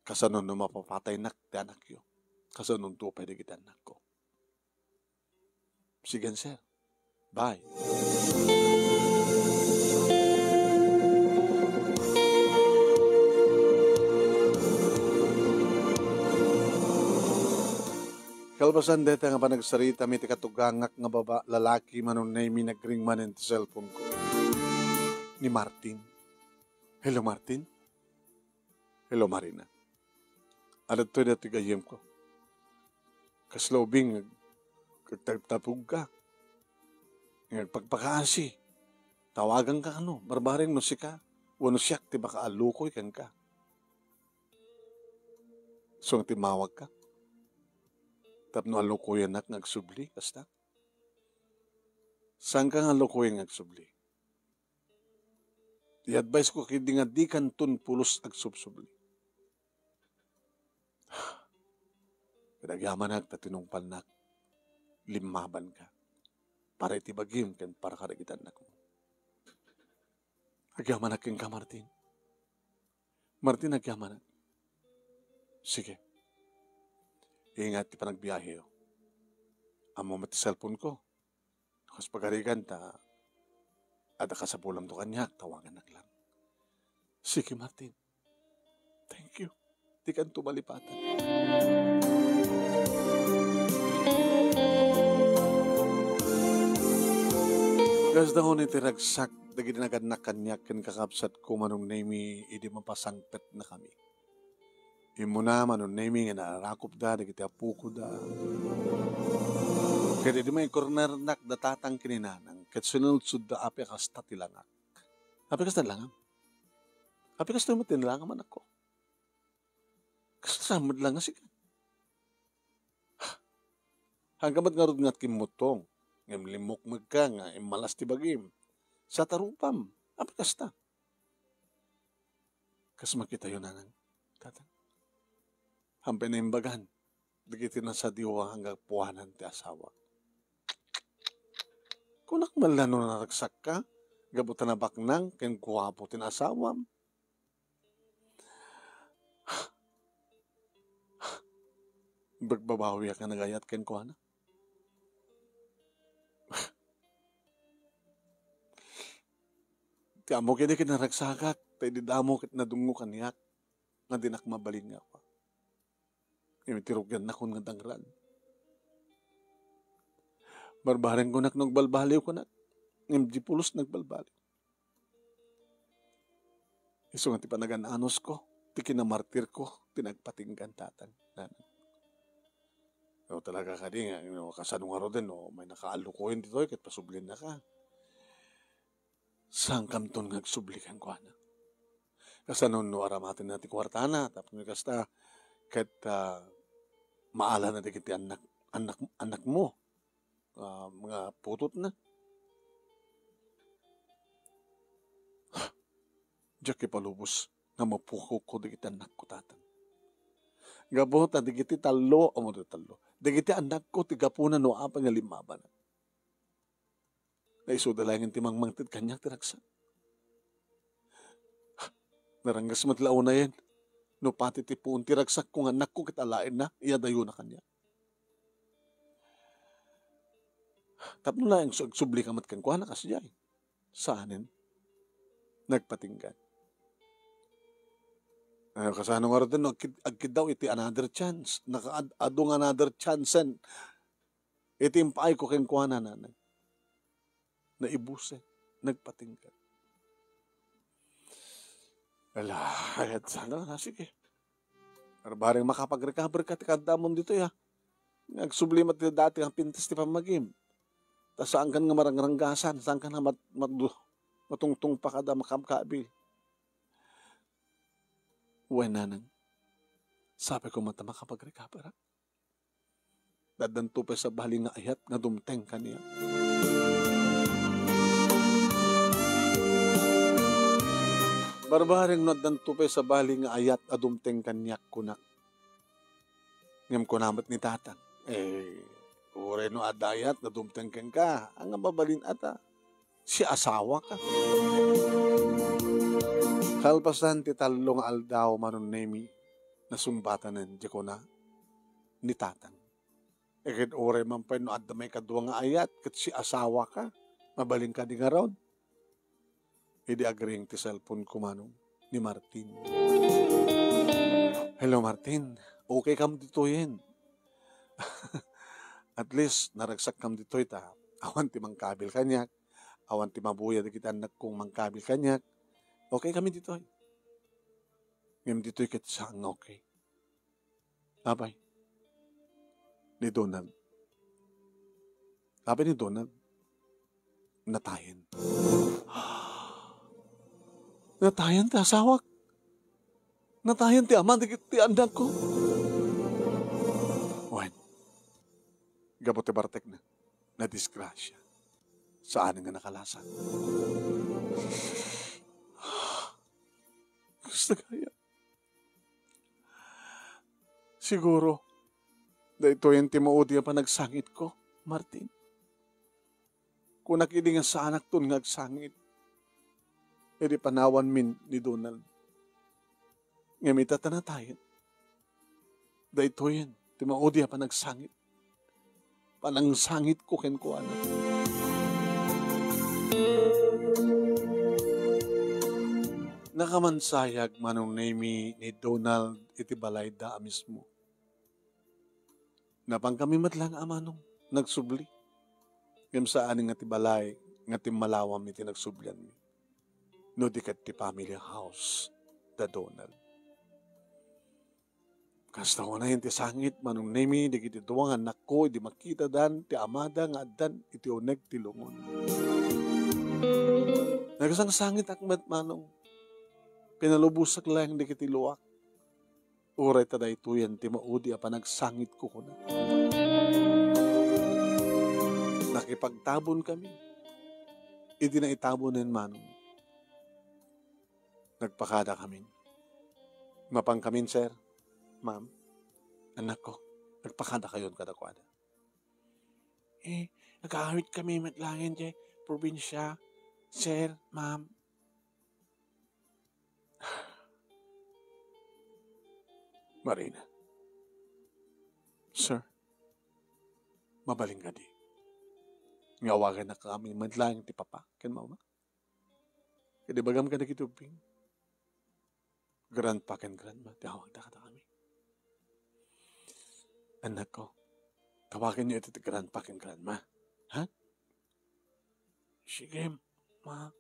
Kasano no mapapataynak ti anakyo? Kasanonto pay dagiti annakko? Sige, sir. Bye. Kalpasan dayta nga panagsaritami, ti katugangak nga baba-, lalaki, manunnaymi nagring manen ti cellphone ko. Ni Martin. Hello, Martin. Hello, Marina. Adtoy daytoy gayyemko. Kasla ubing nga ag-, agtagtapugka. Nga agpakpakaasi. Tawaganka kano, barbareng no sika, wenno siak ti makaalukoy kenka. Isu nga timmawagka. Tapno alukoyennak nga agsubli, kasta? Saanka nga alukoyen nga agsubli? I-advise ko ketdi nga dikanton pulos agsubsubli. Ket agyamanak ta tinungpalnak, limmabanka para iti bagim ken para kadagiti annakmo. Agyamanak kenka, Martin. Martin, agyamanak. Sige. Ingat ti panagbiaheyo. Ammom met ti cellphone ko. Kas pagarigan ta, adda kasapulamto kaniak, tawagannak lang. Sige, Martin. Thank you. Dikanto malipatan. Kasdaaw iti ragsak dagiti nagannak kaniak ken kakabsatko, manunnaymi idi mapasangpetnakami. Immuna, manunnaymi nga naarakopda dagiti apokoda. Ket idi maikornernak da tatang ken ni nanang, ket sinudsodda apay a kasta ti langak. Apay kasta ti langam? Apay kasta met ti langam, anakko? Kasta met langam, sika? Haanka met ngarud nga agkimmuttong, ngem limmukmegka nga immalas ti bagim. Sa tarupam, apay kasta? Kas makitayo, nanang, tatang. Haanpay naimbagan dagiti nasadiwa nga gapuanan ti asawak. Kunak man la no naragsakka, gapu ta nabaknang ken guapo ti naasawam. Bagbabawiak nga nagayat kenkuana. Ti ammok idi kinaragsakak, ta idi damo ket nadungngo kaniak nga dinak mabalin nga kua. Ngem ti rugiannakon nga dangran. Barbareng kunak no agbalbaliw kunak, ngem di pulos nagbalbaliw. Isu nga ti panagan-anusko, ti kinamartirko, ti nagpatinggan tatang, nanang. No, talaga kadi nga, no, kasano ngaruden, no, may nakaallukoyen ditoy, ket pasubliennaka. Saankamton nga agsubli kenkuana. Kasano no aramatenna ti kuartana, tapno kasta, ket, ah, maala na dagiti annak-, annak-, annakmo, ah, nga putotna. Diak ipalubos nga mapukawko dagiti annakko, tatang. Gapu ta dagiti tallo, amo ti tallo. Dagiti annakko ti gapuna no apay nga limmabanak. Naisuda laengen ti mangmangted kaniak ti ragsak. Naranggas met la unayen no pati ti puon ti ragsakko nga annakko ket alaenna, iyadayona kaniak. Tapno laeng su-, agsublika met kenkuana, kasdiay. Saanen. Nagpatinggan. Ay, kasano ngaruden no agkid-, agkiddaw iti another chance? Nakaad-, adu nga another chance-en. Iti impaayko kenkuana, nanang. Naibusen. Nagpatinggan. Ala, ayat sana. Ah, sige. Barbareng makapag-recover ka ti kaaddaam ditoy, ah. Nga agsubli met ti dati nga pintas ti pammagim. Ta saankan nga marangranggasan, saankan nga mat-, mat-, matungtungpa kada makabkabil. Wen, nanang, sapay koma ta makapag-recover, ah. Addanto pay sabali nga ayat nga dumteng kaniak. Barbareng no addanto pay sabali nga ayat a dumteng kaniak, kunak. Ngem kuna met ni tatang, eh, uray no adda ayat nga dumteng kenka, ania mabalin ata? Siasawaka. Kalpasan ti tallo nga aldaw, Manong Nemi, nasungbatanen ti kuna ni tatang. Ket uray man pay no adda maikadua nga ayat ket siasawaka, mabalinka di ngarud. Idi agring ti cellphone ko, Manong, ni Martin. Hello, Martin. Okay kam ditoyen? At least, naragsak kam ditoy ta awan ti mangkabil kaniak, awan ti mabuya dagiti annakko nga mangkabil kaniak. Okay kami ditoy. Ngem ditoy ket saan nga okay. Apay? Ni Donald. Apay ni Donald? Natayen. Natayen ti asawak. Natayen ti ama dagiti annakko. Wen, gapu ti bartekna, nadisgrasia. Saan nga nakalasat. Kasta kaya? Siguro, daytoyen ti maudi a panagsangitko, Martin. Kunak idi nga saanakton nga agsangit, idi panawanmin ni Donald. Ngem ita ta natayen, daytoyen ti maudi a panagsangit. Panangsangitko kenkuana. Nakamansayag, Manong Nemi, ni Donald iti balayda a mismo. Napankami met laeng a manong nagsubli. Ngem saan nga ti balay nga timmalawam iti nagsublianmi, no di ket ti family house da Donald. Kasta unayen ti sangit, Manong Nemi, dagiti dua nga annakko idi makitadan ti amada nga addan iti uneg ti lungon. Nagsangsangitak met, Manong. Pinalubosak laeng dagiti luak. Uray ta daytoyen ti maudi a panagsangitko, kuna. Nakipagtabonkami. Idi naitabonen, Manong, nagpakadakamin. Mapankamin, sir, ma'am, annakko, nagpakadakayon kadakuada. Eh, agaawidkami met laengen idiay probinsia, sir, ma'am. Marina, Mabalin kadi nga awagannak kami met laeng ti papa ken mama? Ket ibagam kadagiti ubbing, grandpa ken grandma ti awagda kadakami. Annakko, tawagenyo iti ti grandpa ken grandma. Ha? Sige, ma.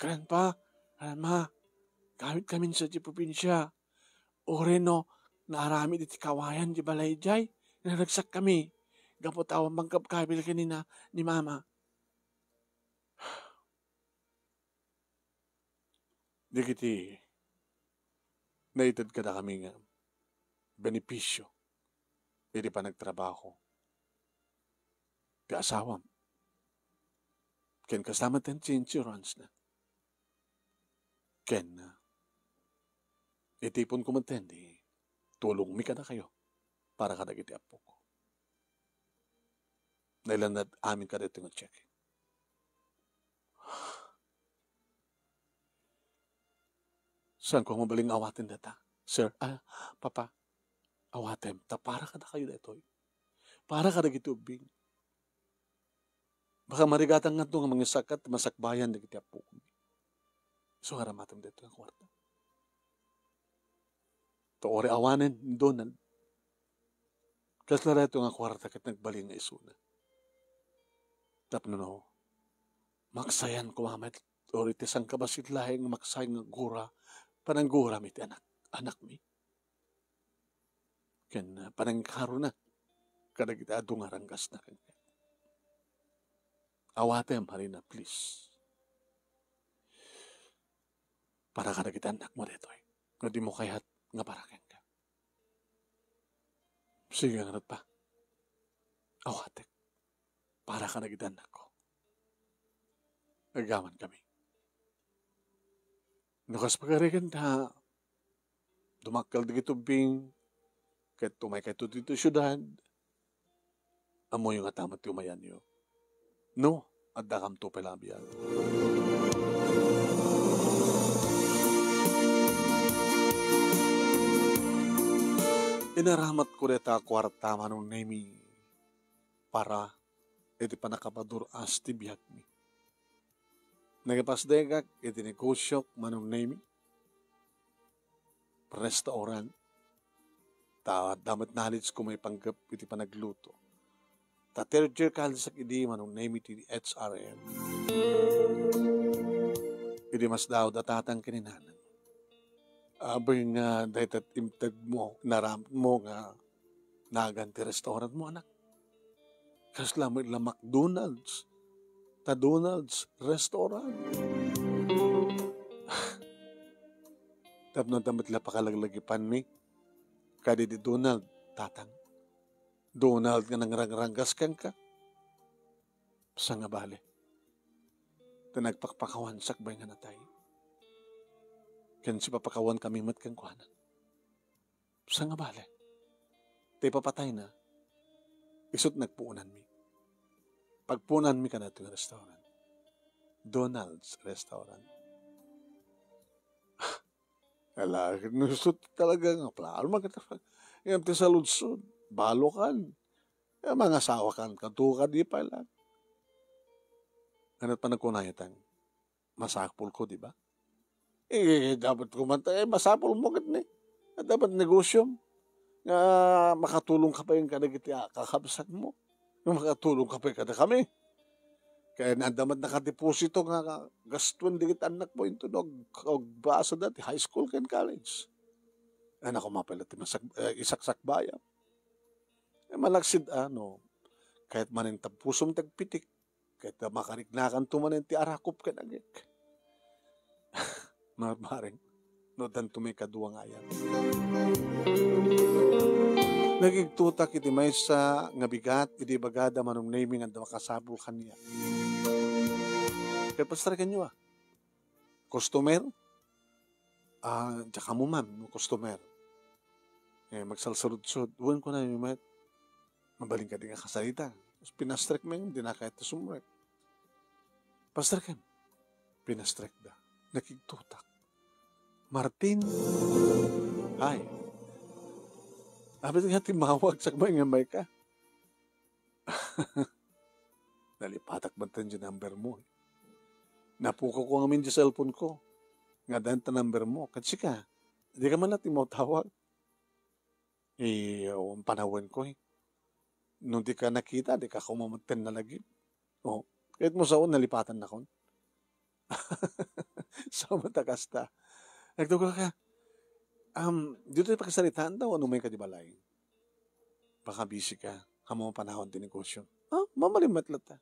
Grandpa, grandma, kawit kami sa ti probinsia. Uray no naaramid iti kawayan ti balay jay, naragsak kami. Gapu ta awan pangkabkabil ken ni na-, ni mama. Dagiti naited kadakami nga benepisio iti panagtrabaho ti asawam. Ken kasta met ti insurance na. Ken, ah, itiponko met ti tulongmi kadakayo para kadagiti appok. Nailannad amin kadagiti nga check. Saanko mabalin nga awaten data, sir? Ah, papa, awatem, ta para kadakayo daytoy. Para kadagiti ubbing. Baka marigatan ngarud nga mangisakat, masakbayan dagiti appomi. Isu nga aramatem daytoy nga kuarta. Ta uray awanen ni Donald, kasla daytoy nga kuarta ket nagbalin nga isuna. Tapno no, maksayan koma met, uray ti sangkabassit laeng nga maksay nga gura, panangguram iti anak, anakmi. Ken, ah, panangkaruna kadagiti adu nga ranggasna kenka. Awatem, Harina, please. Para kadagiti annakmo daytoy. No dimo kayat nga para kenka. Sige, ngarud pa. Awatek. Para kadagiti annakko. Agyaman kami. No kas pagarigan ta, dumakkel dagiti ubbing, ket umaykayto ditoy siudad, ammoyo nga ita met ti umayanyo. No, addakamto pay laeng a biag. Inaramatko dayta a kuarta, Manong Nemy, para iti pannakapadur-as ti biagmi. Nangipasdegak iti negosiok, Manong Nemy, restaurant. Ta adda met knowledge ko maipanggep iti panagluto. Ta third year college-ak idi, Manong Nemy, ti H R M. Idi masdaaw da tatang ken ni nanang. Apay nga dayta ti imtedmo, inaramidmo nga nagan ti restaurantmo, anak? Kasla met la McDonald's, ta Donald's Restaurant. Tapno adda met la pakalaglagipanmi kadi di Donald, tatang. Donald nga nangrangrangas kenka. Sangabali, ta nagpakpakawan sakbay nga natay. Ken sipapakawankami met kenkuana. Sangabali, ta ipapatayna, isut' nagpuonanmi. Pagpuonanmi kadaytoy nga restaurant, Donald's Restaurant. Ala, no isut' talaga nga plano, magkita-, ngem ti saludsod, balokan. Eh, mangasawakan, kaduka, di pay lang. Ano pa nagkunayatang? Masapulko, di ba? Eh, dapat kumanta, eh, masapulmo ket ni. Dapat negosyom nga makatulongka pay kadagiti, ah, kakabsatmo. Nga makatulongka pay kadakami. Ken adda met nakadeposito nga gastoen dagiti annakmo inton ag-, agbasada ti high school ken college. Ay, naku, mapay la ti masak-, eh, isaksakbayam. Eh, malaksid, ano, kayat manen ta pusom ti agpitik, kayat ta makariknakanto manen ti arakop ken agek. Marmaring, no, danto may kadua nga ayat. Nagigtotak iti maysa nga bigat idi ibagada, Manong Nemy, nga adda makasapul kaniak. Ket pastarekanyo, ah. Customer? Ah, diak ammo, ma'am, no customer. Eh, magsalsaludsod. Wen, kunana met, mabalin kadi nga kasarita. Pinastrek mi, di na kayat ti sumrek. Pastrek ken. Pinastrek da. Nakigtutak. Martin. Hi. Apay nga timmawag, sakbay nga mayka. Nalipatak met ti number mo. Napukawko ngamin ti cellphone ko. Nga adda ta number mo. Ket sika, dika man latta immawtawag. Eh, awan panawenko, eh. No dika nakita, dika koma met nalagip. Oh, ket mo sao, nalipatannakon. Sao met a kasta. Nagtugaka, um, ditoy pakagsaritaanta wenno umayka idiay balay? Baka busy ka. Ammom a panawen ti negosio. Ah, mabalin met latta.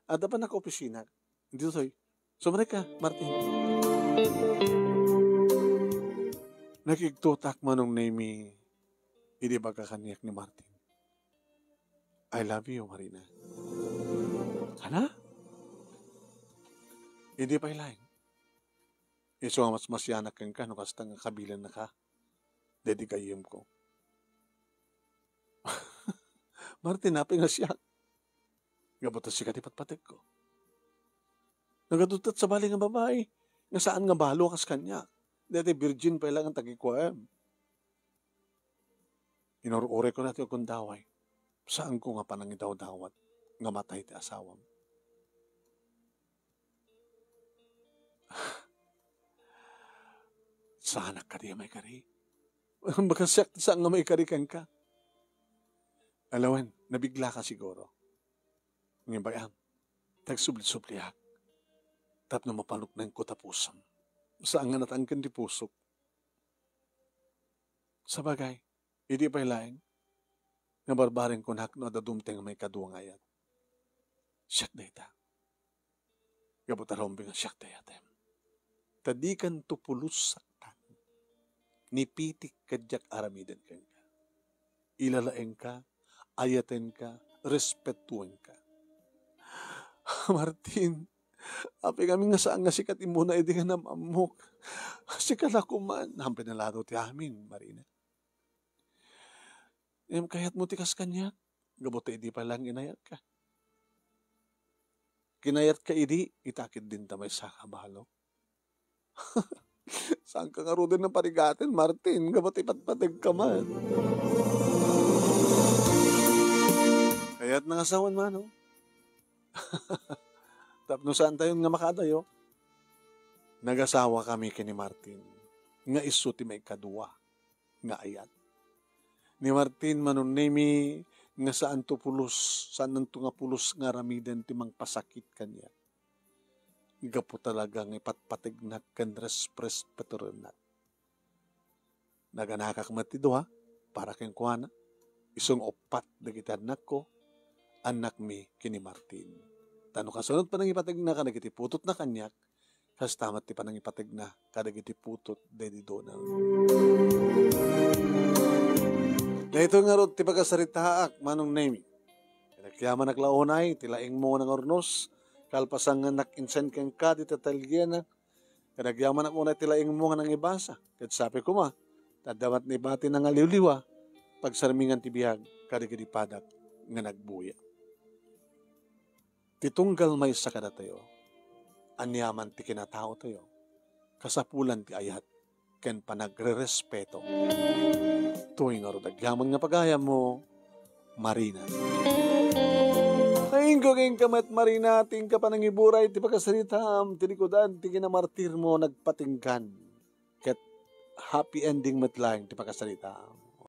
Adda pay nakaopisina. Ditoy. Sumrekka, Martin. Nakigtotak, Manong Nemy, idi ibaga kaniak ni Martin, "I love you, Marina." Ania? Idi pay laeng. Isu a masmasianak kenka no kasta nga kabilennaka daydi gayyemko. Martin, apay nga siak? Gapu ta sika ti patpategko. Nagadu ta sabali nga babai nga saan nga balo a kas kaniak. Daytoy virgin pay laeng nga tagikuaem. Inur-urayko daytoy a gundaway. Saanko nga panangidawdawat nga matay ti asawam. Saanak kadi a maikari? Baga siak ti saan nga maikari kenka. Alawen, nabiglaka siguro. Ngem bay-am, tagsubli-subliak tapno mapanuknengko ta pusam. Saan nga natangken ti pusok. Sabagay, idi pay laeng nga barbareng kunak no adda dumteng a maikadua nga ayat. Siak dayta. Gapu ta rumbeng a siak ti ayatem. Ta dikanto pulos saktan. Ni pitik kadiak aramiden kenka. Ilalaengka, ayatenka, respetuenka. Martin, apay ngamin nga saan nga sika ti immuna idi nga nam-ammok? Sika la koman, hampir naladaw ti amin, Marina. Ngem kayatmo ti kas kaniak, gapu ta idi pay laeng inayatka. Kinayatka idi, ita ketdin ta maysa a balo. Saanka ngaruden a parigaten, Martin, gapu ta ipatpategka man. Kayat nga asawan, Manong. Tapno saantayon nga makaadayo, nagasawakami ken ni Martin, nga isu ti maikadua nga ayat. Ni Martin, Manong Nemy, nga saanto pulos, saanto nga pulos nga aramiden ti mangpasakit kaniak. Gapu talaga nga ipatpategnak ken respeturennak. Naganakak met ti dua para kenkuana, isu nga uppat dagiti annakko, annakmi ken ni Martin. Ta no kasunod panangipategna kadagiti putotna kaniak, kasta met ti panangipategna kadagiti putot daydi Donald. Daytoy ngarud ti pakasaritaak, Manong Nemy. Ket agyamanak la unay ti laingmo nga nangurnos, kalpasan nga nak-insend kenka dita atelierna, ket agyamanak unay ti laingmo nga nangibasa, ket sapay koma, ta adda met naibatina nga liwliwa, pagsarmingan ti biag kadagiti padak nga nagbuya. Ti tunggal maysa kadatayo, aniaman ti kinataotayo, kasapulan ti ayat ken panagrerespeto. Toy ngarud agyaman nga pagayammo, Marina. Ay, inka, inka met, Marina, ti inka panangiburay ti pakasaritaam, ti likudan ti kinamartirmo, nagpatinggan. Ket happy ending met laeng ti pakasaritaam.